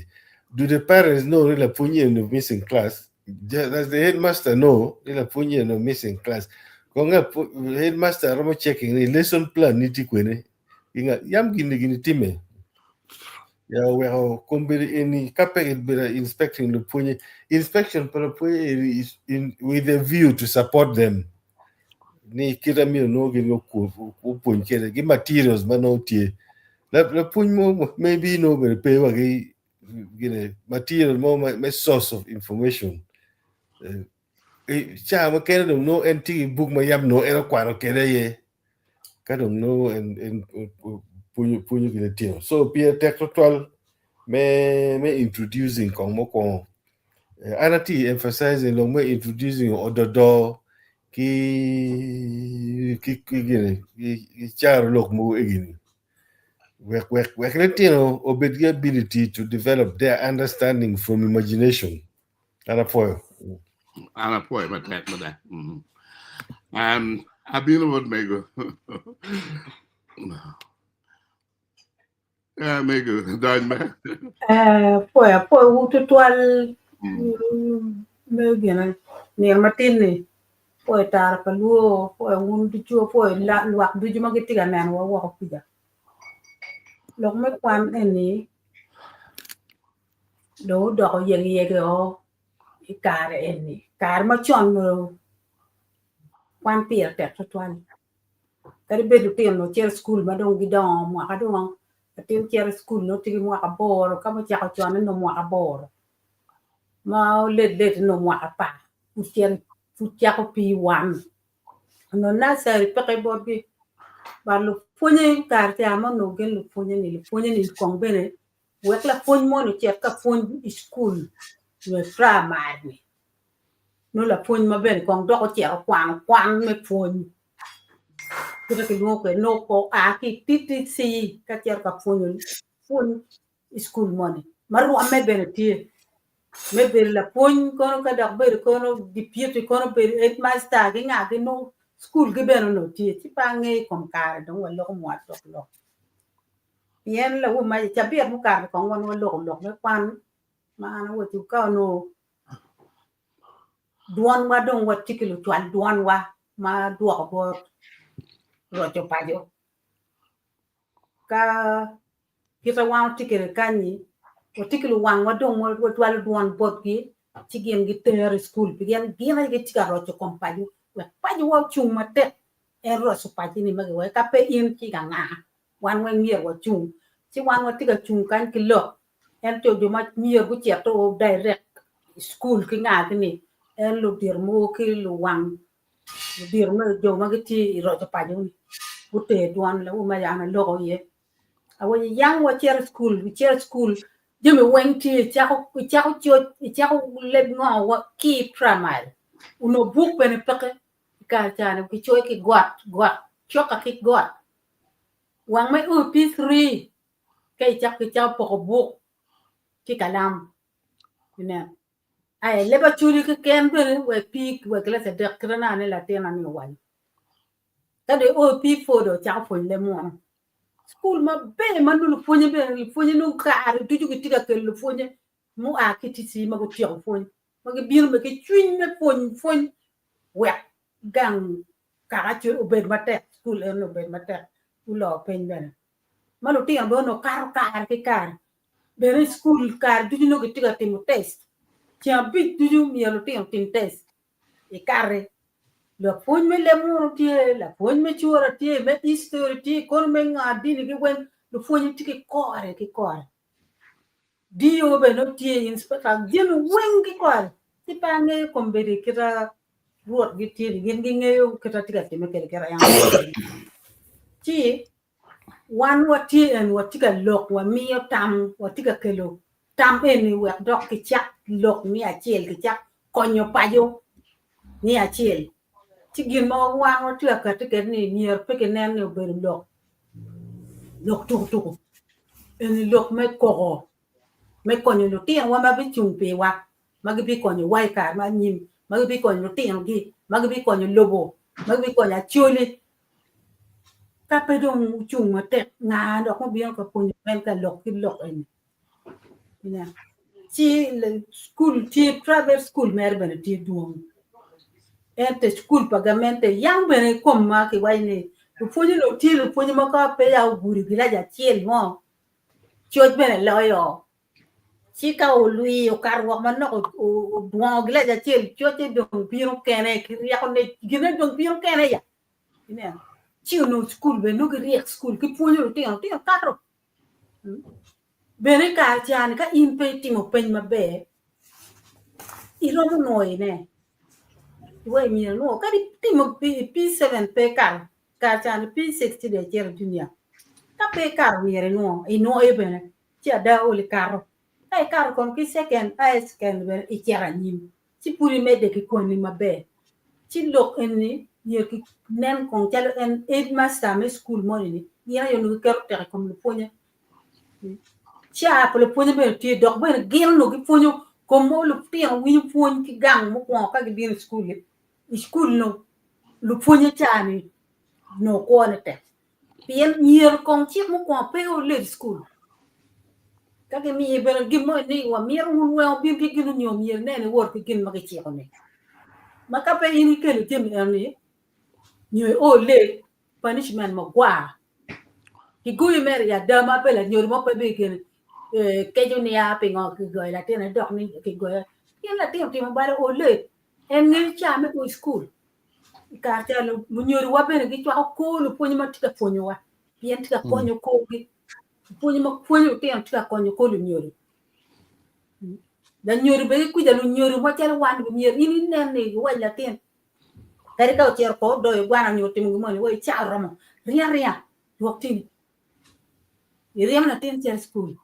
do the parents know ni lapwony eni missing class does the headmaster know ni lapwony eni missing class kong headmaster romo checking ni lesson plan ni tye kwene yam gini gini time ya oweko kombeddi eni ka pe kibedo inspecting lupwonye inspection pa lupwonye eni is in, with a view to support them ni kite myero nongo gin gupwony kwede ki materials ma nongo tye lapwony mo maybe nongo bene pe wa ki gine material mo me source of information ca mukene dong nongo en tye ki buk ma yam nongo en okwano kwede aye ka dong nongo en pwonyo pwonyo ki litino so pire tek tutwal me me introducing kong mukwongo an atye emphasizing lok me introducing ododo ki ki ki gini ki caro lok mogo egini wek wek wek litino obed ki ability to develop their understanding from imagination an apwoyo. An apwoyo matek mada. Um, abino bot mego. Eh, mego, dony me. Eh, apwoyo, apwoyo wu tutwal me gine nino matin ni. Apwoyo tara pa luo, apwoyo wun ducu, apwoyo lwak ducu ma gitye ka nenowa woko kuca. Lok me kwan eni dong odoko yegeyege o i kare eni. Kare macon onongo kwan pire tek tutwal. Kadi bed lutino onongo cito i cukul ma dong gidongo mwaka dong latin cito i cukul nongo tye ki mwaka aboro ka ma ocako conne nongo mwaka aboro ma olet let nongo mwaka apar pud cito pud cako P1 onongo nursery peke botgi but lupwonye kare ca ma onongo gin lupwonye ni lupwonye ni kong bene wek lapwony moni ocit ka pwony i cukul nyo i primary ni nongo lapwony ma bene kong dok ocito okwano kwan me pwony kite kilwongo kwede nongo oa ki i TTC ka cito ka pwonyo pwony i cukul moni ma rwomme bene tye me bedo lapwony kono ka dok bedo kono deputy kono bedo headmaster ki nga ki nongo cukul gi bene onongo tye ci pe angeyo i kom kare dong waloko mwat dok lok. Pien lawom ma i cabit mukato kong wan waloko lok me kwan ma an awaco ka onongo dwonwa dong watye ki lucwal dwonwa ma dwoko bot roco paco. Ka kite wan watye kwede kany-nyi, watye ki luwangwa dong wacwalo dwon botgi ci gin gitero i cukul pien gin aye gitye ka roco kom paco wek pacowa ocung matek. En roco paci-ni ma giwaco ka pe in ci ka nga? Wan weng myero wacung. Ci wan watye ka cung kany ki lok ento jo ma myero gucito direct. cukul ki nga gini en ludito mogo ki luwang ludito me jo ma gitye i roco paco-ni guter dwon lawu ma an aloko iye. Awaco yang wacito i cukul, icito i cukul jami weng tye icako icako coc icako leb ngo wa ki i primary onongo buk bene peke i kare ca-ni kicoyo ki got got coka ki got wang ma io i P3 ka icako kicako poko buk ki kalam ineno aye leb acholi keken bene wa i P wa i kilaci adek kite naka ni latina ni owaco Ka dong io i P4 dong ocako pwonyo leb munu. Cukul maber ma nongo lupwonye bene lupwonye nongo kare ducu gitye ka kelo lupwonye mua ki i TC ma gutyeko pwony ma gibino bene ki cwiny me pwony pwony wek gang kaka obed matek cukul eno obed matek gulor piny bene ma lutino bene onongo kato kare ki kare bene i cukul kare ducu nongo gitye ka timo test ceng abic ducu myero lutino otim test I kare lapwony me leb munu tye, lapwony me cura tye, me history tye, kono me nga dini gi weng lupwonye tye ki kore ki kore. DO bene nongo tye, inspector, jami weng ki kore. Ci pe angeyo kombeddi kita rwot gi tye ni gin gingeyo kita tye ka time kwede kita en Ci wan watye en watye ka lok wamiyo tam watye ka kelo tam eni wek dok kicak lok ni acel kicak konyo paco ni acel ci gin ma wan watye ka kati kwede ni myero pe kinen ni obedo lok lok tuku tuku eni lok me koko me konyo lutinowa ma bicung piwa ma gibikonyowa i kare ma anyim ma gibikonyo lutinogi ma gibikonyo lobo ma gibikonyo Acholi Ka pe dong ocung matek, nga dok mubino ka pwonyo en ka lok ki lok eni? Ci cukul tye private school mere bene tye dwong ento cukul pa gamente yang bene i kom ma kiwaco ni lupwonye dong tye lupwonye ma ka peya ogudo gilaci acel mo coc bene loyo ci ka olwi okato woko manok odwongo gilaci acel cocce dong bino kene ki ryekone gine dong bino kene ya Ineno? Ci onongo cukul bene nongo giryek cukul gipwonyo lutino, lutino kato. Bene i kare ca-ni ka in pe itimo peny maber, iromo nwoyone. Iwaci myero inwo kadi itimo P7 pe ikato, kare ca-ni P6 ci dong icito junior. Ka pe ikato myero inwo, inwoyo bene ci ada olo ikato. Ka ikato kono ki second, aye second bene icito anyim. ci pud imedde ki kwanni maber. Ci lok eni myero ki nen kong calo en headmaster me cukul moni ni gin aye onongo giketo tek i kom lupwonye. Caa pa lupwonye bene tye dok bene gin onongo gipwonyo kom mo lutino winyo pwony ki gang mukwongo ka gibino i cukul i cukul nongo lupwonye caa ni nongo kwone tek. Pien myero kong cik mukwongo pe oled i cukul. Ka gimiyo bene gin mo ni wamito wun weng wubin ki gin onyo myero inen iwot ki gin ma giciko-ni. Ma ka pe in ikelo jami eno-ni nyo io late, punishment magwar. Kigoyi mere i ada ma pe lanyodo mo pe bigene keco niya pingo kigoyo latinne dok ni kigoya. Pien latin otimo bal o late, en ngeyo ca me o i cukul. I kare ca lunyodowa bene gicwako kor lupwonye ma tye ka pwonyowa pien tye ka konyo korgi. Lupwonye ma pwonyo lutino tye ka konyo kor lunyodo. Lanyodo bene kwija lunyodo macalo wan myero in inen ni iwac latin kadi ka ocito ko odoyo gwana nyo otimo gin moni wa ca oromo ringa aringa dwok tini iryemo latin cito i cukul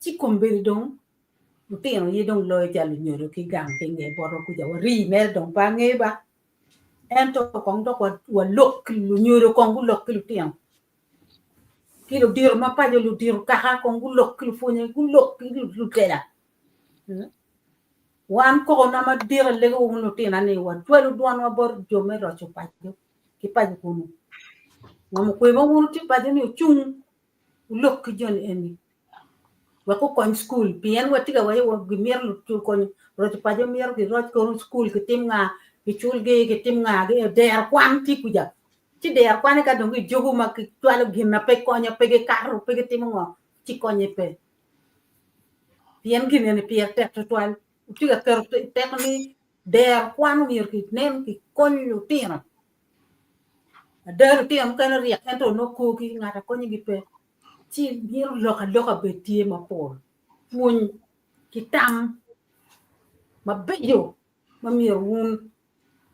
ci kombeddi dong Lutino aye dong loyo calo lunyodo ki gang ki nge botwa kuca warii mere dong pe angeyo ba ento kong dok walok ki lunyodo kong gulok ki lutino ki ludito ma paco ludito kaka kong gulok ki lupwonye gulok ki lutela wan kokona madit alego wun lutina ni wacwalo dwanwa bot jo me roco paco ki paco kunu ngom okwe ma wun wutye paco ni wucung wulok ki joni eni wek okony cukul pien watye ka waco gimito konyo roco paco mito giroc kono cukul kitim nga kiculgi kitim nga dero kwan tye kuca ci dero kwane ka dong gijogo ma gicwalo gin na pe konyo pe gikato pe gitimo ngo ci konye pe pien gin eni pire tek tutwal tye ka keto teko ni dero kwan myero kinen kikony lutino ada lutino mukene ryek ento nongo korgi ngat akonyogi pe ci mito lok aloka bed tye mapol, pwony ki tam. mabeco ma myero wun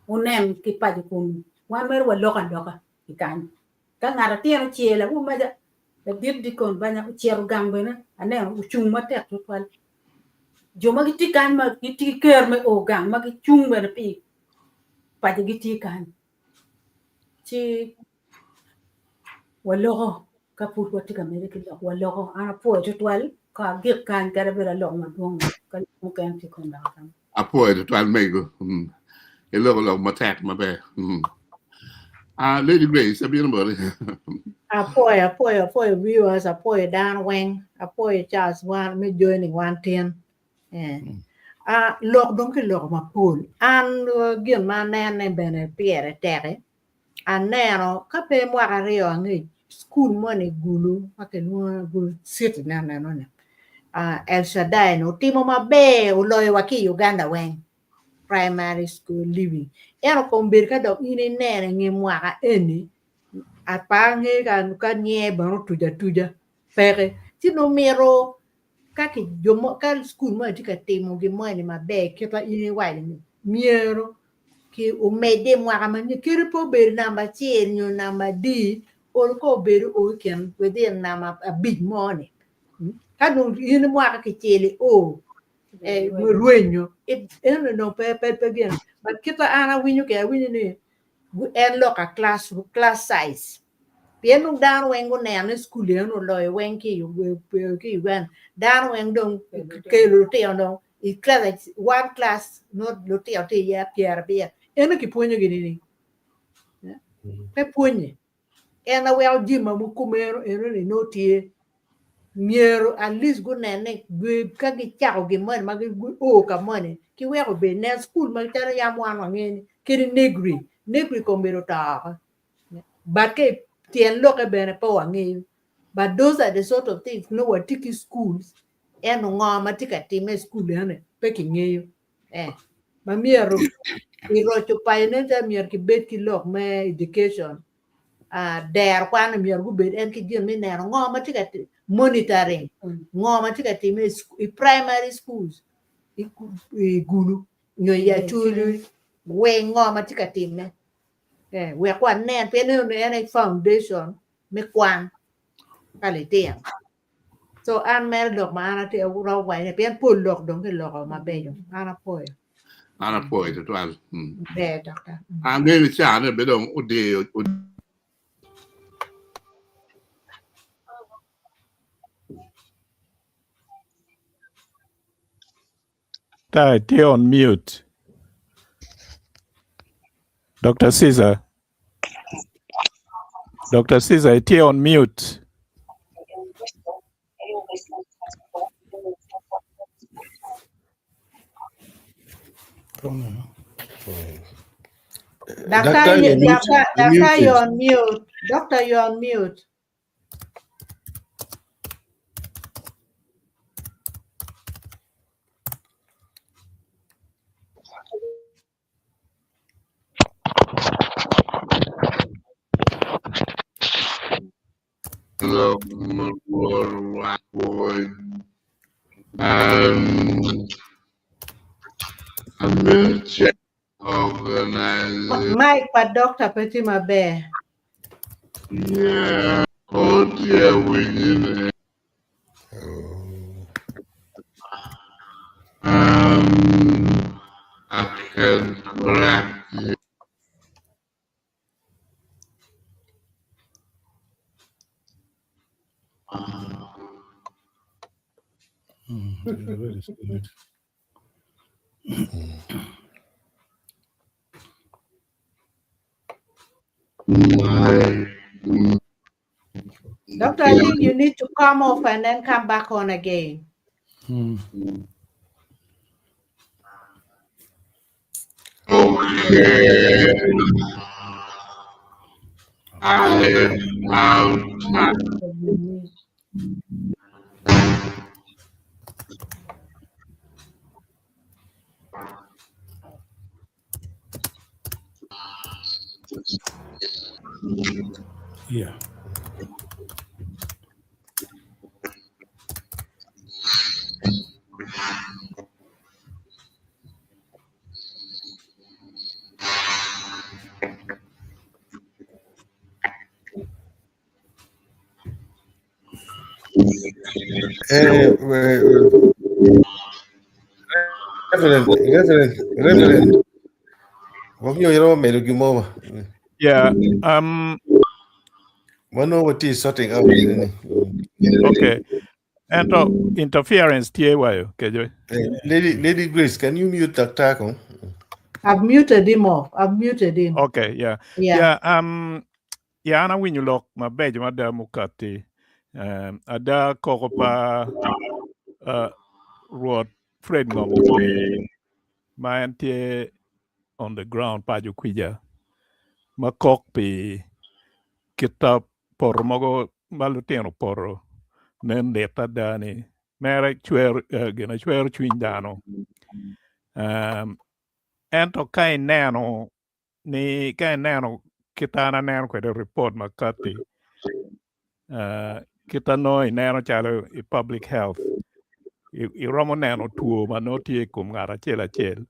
wunen ki paco kun wan mere waloko aloka i kany. Ka ngat atin ocel awu maca ladit dikon banya ocito gang bene aneno ocung matek tutwal. Jo ma gitye kany ma gitye ki ker me o gang ma gicung bene pi paco gitye kany. Ci waloko ka pud watye ka medde ki lok waloko an apwoyo tutwal ka agik kany kadi bed aloko madwong ka lok mukene tye kom dok agamo. Apwoyo tutwal mego. Iloko lok matek maber. Ah, Lady Grace, abino boti. Apwoyo, apwoyo, apwoyo viewers, apwoyo dano weng, apwoyo Charles wan me joining wan tin. Eh. Ah, lok dong kiloko mapol. An gin ma anene bene pire teki. Aneno ka pe mwaka aryo angec, cukul moni i Gulu ma kilwongo Gulu City ne aneno ni El Shaddai ni otimo maber oloyo wa ki i Uganda weng primary school leaving. Ento kombeddi ka dok in ineno i nge mwaka eni pe angeyo ka nyer bene otuc atuca peke ci nongo mito ka ki jo mo ka cukul moni tye ka timo gin moni maber kit ma in iwaco ni myero ki omedde i mwaka manyen kadi pe obedo namba acel nyo namba adi olo ka obedo o i kin within namba abic mo-ni ka dong in mwaka kicel i o rwenyo eno dong pe pe gin but kit ma an awinyo kwede awinyo ni en lok a class class size pien dong dano weng guneno ni cukul eno oloyo weng ki i Uganda dano weng dong kelo lutino dong i class one class nongo lutino tye iye pyerabiro eno kipwonyogi nining? Pe pwonye en aye weko jami ma kumeno enoni nongo tye myero at least gunen ni ka gicako gin moni ma guo ka moni ki weko obed nen cukul macalo yam wan wangeyo ni kadi Negri, Negri kombeddi oto oko but ka tyen lokke bene pe wangeyo but those are the sort of things nongo watye ki schools Ento ngo ma tye ka timme i cukul eno pe kingeyo. Eh, ma myero i roco paco nen calo myero kibed ki lok me education, ah, dero kwan myero gubed en ki gin me neno ngo ma tye ka monitoring ngo ma tye ka timme i primary schools i Gulu nyo i Acholi weng ngo ma tye ka timme. Eh, wek wanen pien eno en aye foundation me kwan pa litino. So an mere lok ma an atye aromo waco ni pien pol lok dong kiloko mabeco an apwoyo. An apwoyo tutwal. Ber doctor. Angeyo ni caa ne be dong odiyo. Ta itye on mute. Dr. Caesar. Dr. Caesar itye on mute. Doctor, Doctor, you're muted. doctor, You're doctor, muted. you're on mute. Doctor, you're on mute. Organize. Mic pa doctor pe tye maber. Yeah, oh dear, we need I can correct you. Yeah, that is good. My Doctor, I think you need to come off and then come back on again. Okay. I am out. Yeah. Eh, eh, Reverend, Reverend, Reverend. Wak nyo iromo medo gin mo ba? Yeah, um, Mano watye sorting out gini ni. okay. Ento interference tye wayo kejo. Eh, Lady, Lady Grace, can you mute Dr. Kong? I've muted him off. I've muted him. Okay, yeah. Yeah. Yeah, um, yeah, an awinyo lok mabeco mada mukati. Um, ada koko pa uh, Rwot Fred Ngom Okwe ma en tye on the ground paco kwija ma kok pi kita poto mogo ma lutino poto nen lit ada ni mere cwero uh, gina cwero cwiny dano. Um, ento ka ineno ni ka ineno kita an aneno kwede report ma kati uh, kita nongo ineno calo i public health iromo neno two ma nongo tye i kom ngat acel acel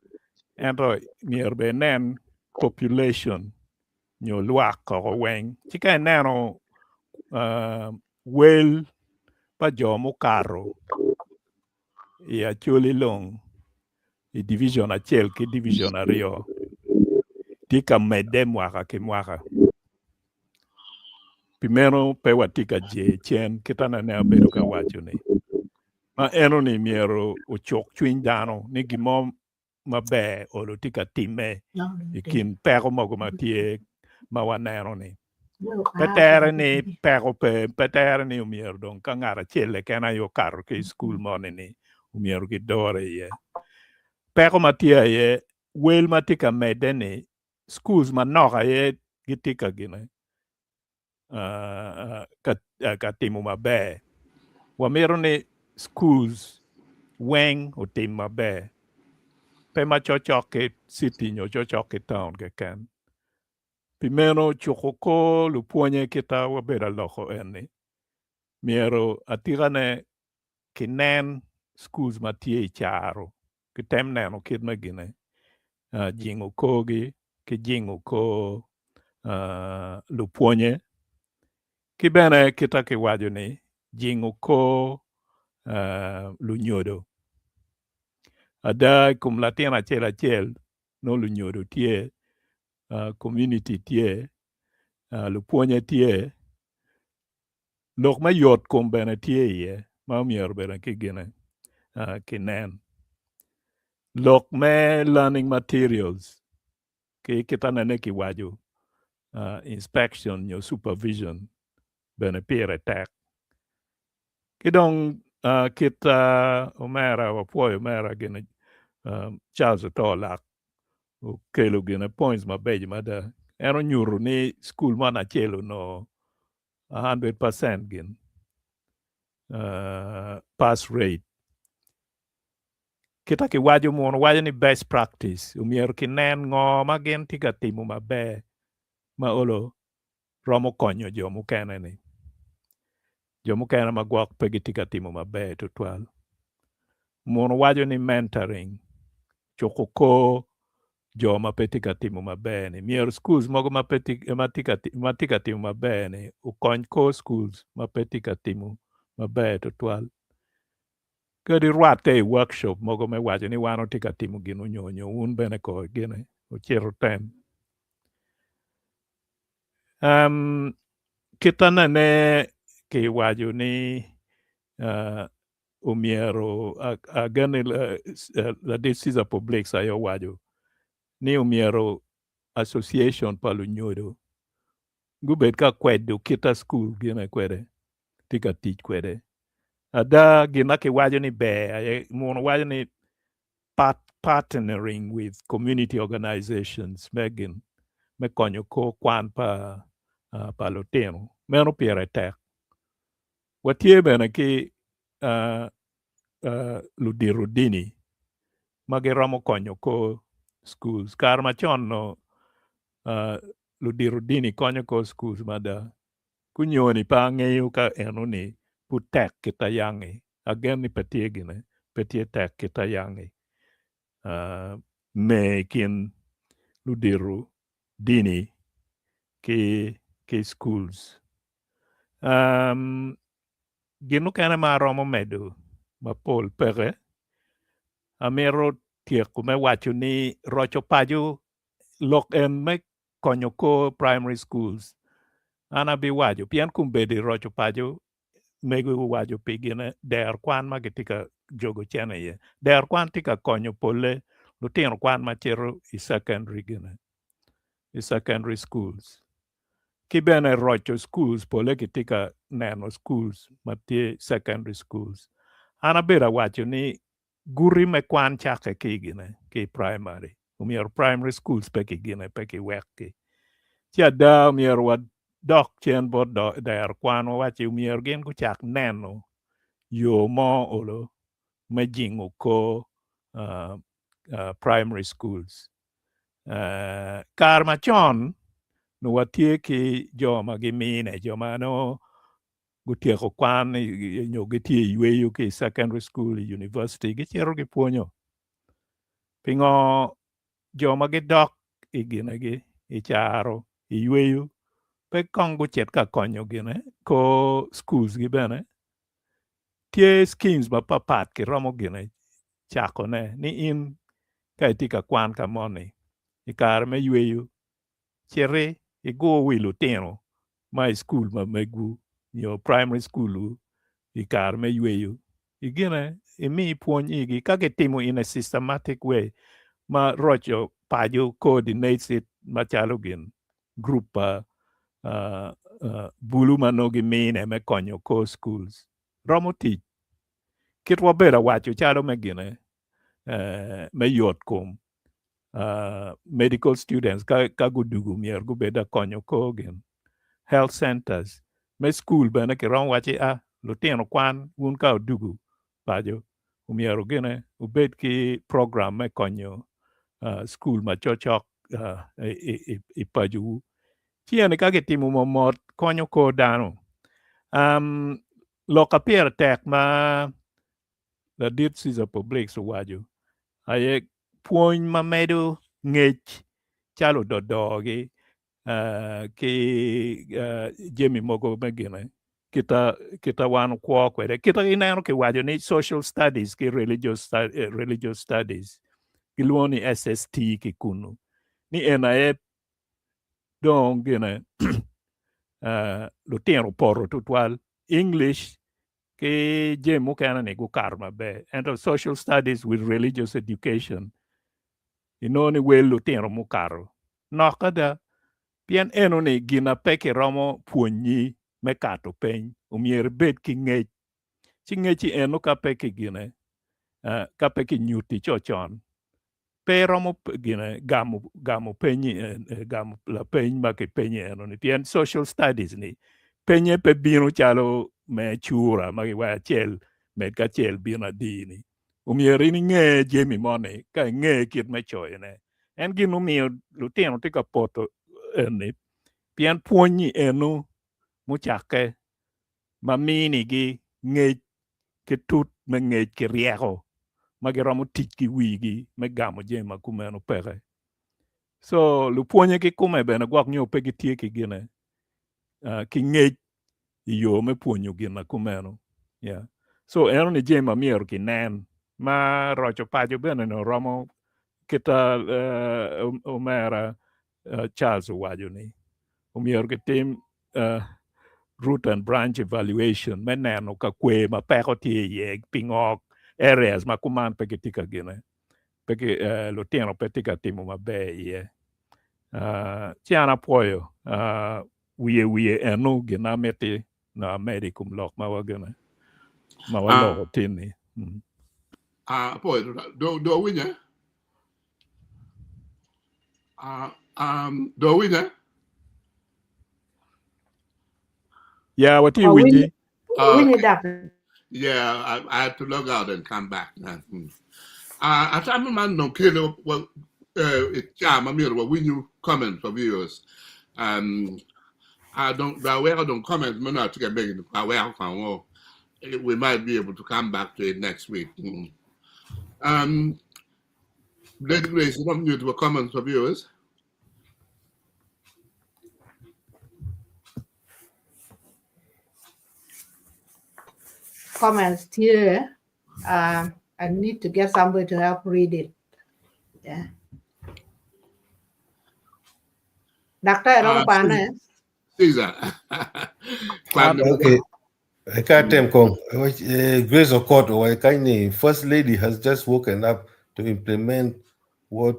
ento myero bene inen population nyo lwak koko weng ci ka ineno uh, wel pa jo mukato i Acholi long i division acel ki division aryo tye ka medde mwaka ki mwaka. Pi meno pe watye ka je cen kit anene abedo ka waco ni ma eno ni myero ocuk cwiny dano ni gin mo maber olo tye ka timme i kin peko mogo ma tye ma waneno ni. Pe tere ni peko pe, pe tere ni omyero dong ka ngat acel keken aye okato ki i cukul moni ni omyero gidore iye. Peko ma tye aye wel ma tye ka medde ni schools manok aye gitye ka gine ka timo maber. Wamito ni schools weng otim maber pe ma cokcok ki city nyo cokcok ki town keken. Pi meno cuko kor lupwonye kita wabedo aloko eni myero atikane kinen schools ma tye i caro kitem neno kit me gine jingo korgi ki jingo kor lupwonye ki bene kita kiwaco ni jingo kor lunyodo. Ada i kom latin acel acel nongo lunyodo tye, community tye, lupwonye tye, lok me yot kom bene tye iye ma omyero bene ki gine kinen. Lok me learning materials ki kita nene kiwaco inspection nyo supervision bene pire tek. Ki dong kit omera wapwoyo omera gine Charles Oto Lak okelo gine points mabeco mada. En onyuto ni school man acel onongo 100% gin pass rate. Kita kiwaco muno waco ni best practice omyero kinen ngo ma gin tye ka timo maber ma olo romo konyo jo mukene ni. Jo mukene ma gwok pe gitye ka timo maber tutwal. Muno waco ni mentoring cuko kor jo ma pe tye ka timo maber ni. Myero schools mogo ma pe tye, ma tye ka, ma tye ka timo maber ni okony kor schools ma pe tye ka timo maber tutwal. Kadi rwatte i workshop mogo me waco ni wan watye ka timo gin onyo nyo wun bene ko gine ocito tem. Um, kit anene kiwaco ni uh, omyero ageni ladit Caesar Publix aye owaco ni omyero association pa lunyodo gubed ka kwedo kit a school gine kwede tye ka tic kwede. Ada gin ma kiwaco ni ber aye muno waco ni part, partnering with community organizations me gin me konyo kor kwan pa uh, pa lutino meno pire tek. Watye bene ki uh, uh, ludito dini ma giromo konyo kor schools. Kare macon no uh, ludito dini konyo kor schools mada. Kunyoni pe angeyo ka eno-ni pud tek kit ayangi. Agen ni pe tye gine, pe tye tek kit ayangi. Uh, me i kin ludito dini ki, ki schools. Um, Gin mukene ma aromo medo mapol peke. Amito tyeko me waco ni roco paco lok en me konyo kor primary schools. An abiwaco pien kombeddi roco paco mego owaco pi gine dero kwan ma gitye ka jogo cene iye. Dero kwan tye ka konyo polle lutino kwan ma cito i secondary gine i secondary schools. Ki bene roco schools polle kitye ka neno schools ma tye secondary schools. An abedo awaco ni guti me kwan cakke ki gine ki primary. Omyero primary schools pe kigine pe kiwekgi. Ci ada omyero wadok cen bot dero kwan wawacci omyero gin gucak neno yo mo olo me jingo kor primary schools. Kare macon nongo watye ki jo ma gimine, jo ma nongo gutyeko kwan nyo gitye i yweyo ki i secondary school, i university gicito gipwonyo. Pingo jo ma gidok i ginegi i caro i yweyo pe kong gucit ka konyo gine kor schools gi bene? Tye schemes mapapat kiromo gine cakone ni in ka itye ka kwan ka moni i kare me yweyo citi igur wi lutino ma i cukul ma megwu nyo primary school-wu i kare me yweyo igine imi pwony igi ka gitimo in a systematic way ma roco paco coordinates it macalo gin group pa bulu ma nongo gimine me konyo kor schools romo tic kit wabedo awaco calo me gine me yot kom medical students ka gudugu myero gubed akonyo kor gin health centers me school bene kiromo waci a lutino kwan wun ka odugu paco omyero gine wubed ki program me konyo school ma cokcok i pacowu ci eni ka kitimo mot konyo kor dano. Lok a pire tek ma ladit Caesar Publix owaco aye pwony ma medo ngec calo ododogi ki jami mogo me gine kita kita wan okwo kwede kita ineno kiwaco ni social studies ki religious, religious studies gilwongo ni SST ki kunu ni en aye dong gine lutino opoto tutwal English ki jami mukene ni gukato maber ento social studies with religious education inongo ni wel lutino mukato nok ada pien eno ni gin na pe kiromo pwonyi me kato peny omyero ibed ki ngec ci ngec-ci eno ka pe kigine ka pe kinyutti cocon pe iromo gine gamo gamo peny gamo lapeny ma kipenyi eno-ni pien social studies ni penye pe bino calo me cura ma kiwaco acel med ki acel bino adi-ni omyero in inge jami moni ka inge kit me coyone en gin mumiyo lutino tye ka poto eni pien pwony-nyi eno mucakke ma minigi ngec ki tut me ngec ki ryeko ma giromo tic ki wigi me gamo jami ma kumeno peke. So lupwonye kikome bene gwok nyo pe gitye ki gine ki ngec i yo me pwonyo gin ma kumeno. Yeah. So eno ni jami ma myero kinen ma roco paco bene ni oromo kita omera Charles owaco ni omyero kitim root and branch evaluation me neno ka kwer ma peko tye iye pingo areas ma kuman pe gitye ka gine pe ki lutino pe tye ka timo maber iye. Ci an apwoyo wiye wiye eno gin ma amiti nongo amedo i kom lok ma wagine ma waloko tin-ni. Apwoyo do do winye do winye Ya watye winyi. Winyi dak. Yeah, I had to log out and come back. Atamo man dong kelo ca ma myero wawinyu comments pa viewers. I don't aweko dong comments ma nongo atye ka megi aweko kong we might be able to come back to it next week. Lady Grace, iromo nyuto wa comments pa viewers? Comments tye. I need to get somebody to help read it. Yeah. Daktar romo kwane. Caesar. Kwan Okay. Eka tem kong. Grace Okot owacho First Lady has just woken up to implement what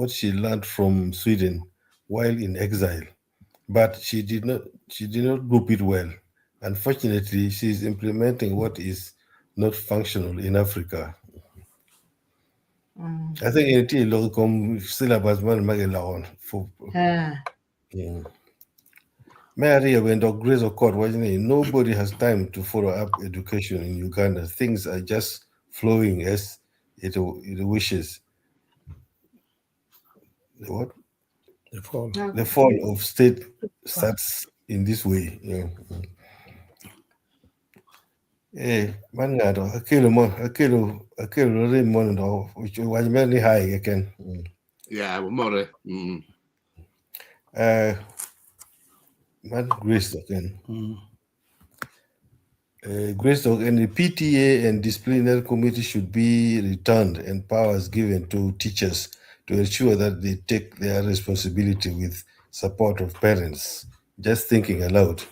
she learned from Sweden while in exile, but she did not group it well. Unfortunately, she is implementing what is not functional in Africa. I think it is kom syllabus man magelaon for Mary when Dr. Grace Okot wasn't it? Nobody has time to follow up education in Uganda. Things are just flowing as it wishes. The what? The fall. The fall of state starts in this way. Yeah. Eh, man ngado akelo mo akelo akelo rim mo ndo waj mer ni hai ken. Yeah, more. Man Grace again. Grace Dog and the PTA and disciplinary committee should be returned and powers given to teachers to ensure that they take their responsibility with support of parents. Just thinking aloud.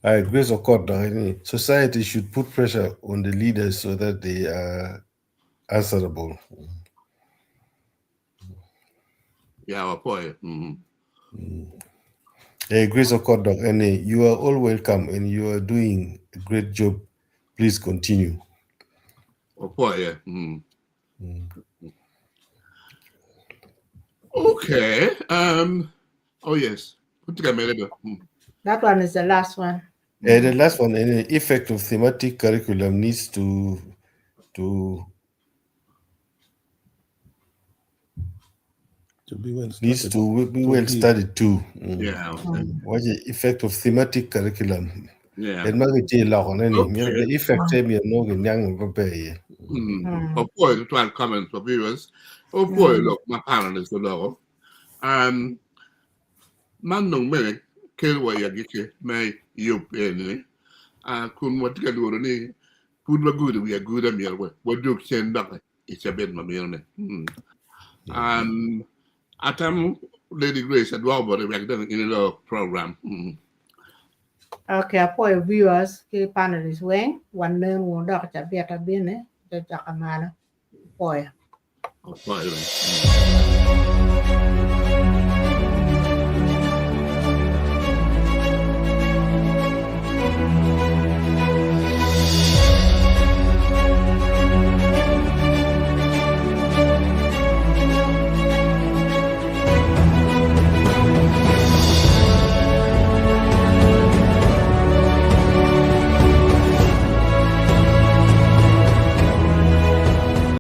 I Grace Okot, society should put pressure on the leaders so that they are answerable. Yeah, boy. Hey, Grace Okot, and you are all welcome and you are doing a great job. Please continue. Oh boy, yeah. Okay. Oh yes. Put together. That one is the last one. The last one, the effect of thematic curriculum needs to To be well needs studied. to be well be. studied too. Yeah. What's the effect of thematic curriculum? Yeah. En ma ke la gone ni Okay. the effect e mi no ke nyang ba be ye. Oh boy, the 12 comments for viewers. Oh boy, look, my panelists are low. Man nung me kel wa ya gike me yup ene. Kun wa tika luro ni pud wa gudu wi aguda miel wa wa duk chen dak i chabet ma miel ne. Atam Lady Grace adwa bode we done in a program. Okay, apoyo viewers ki panelists weng wan nen wun dok cabit abine te cakamalo apoyo. Oh, boy.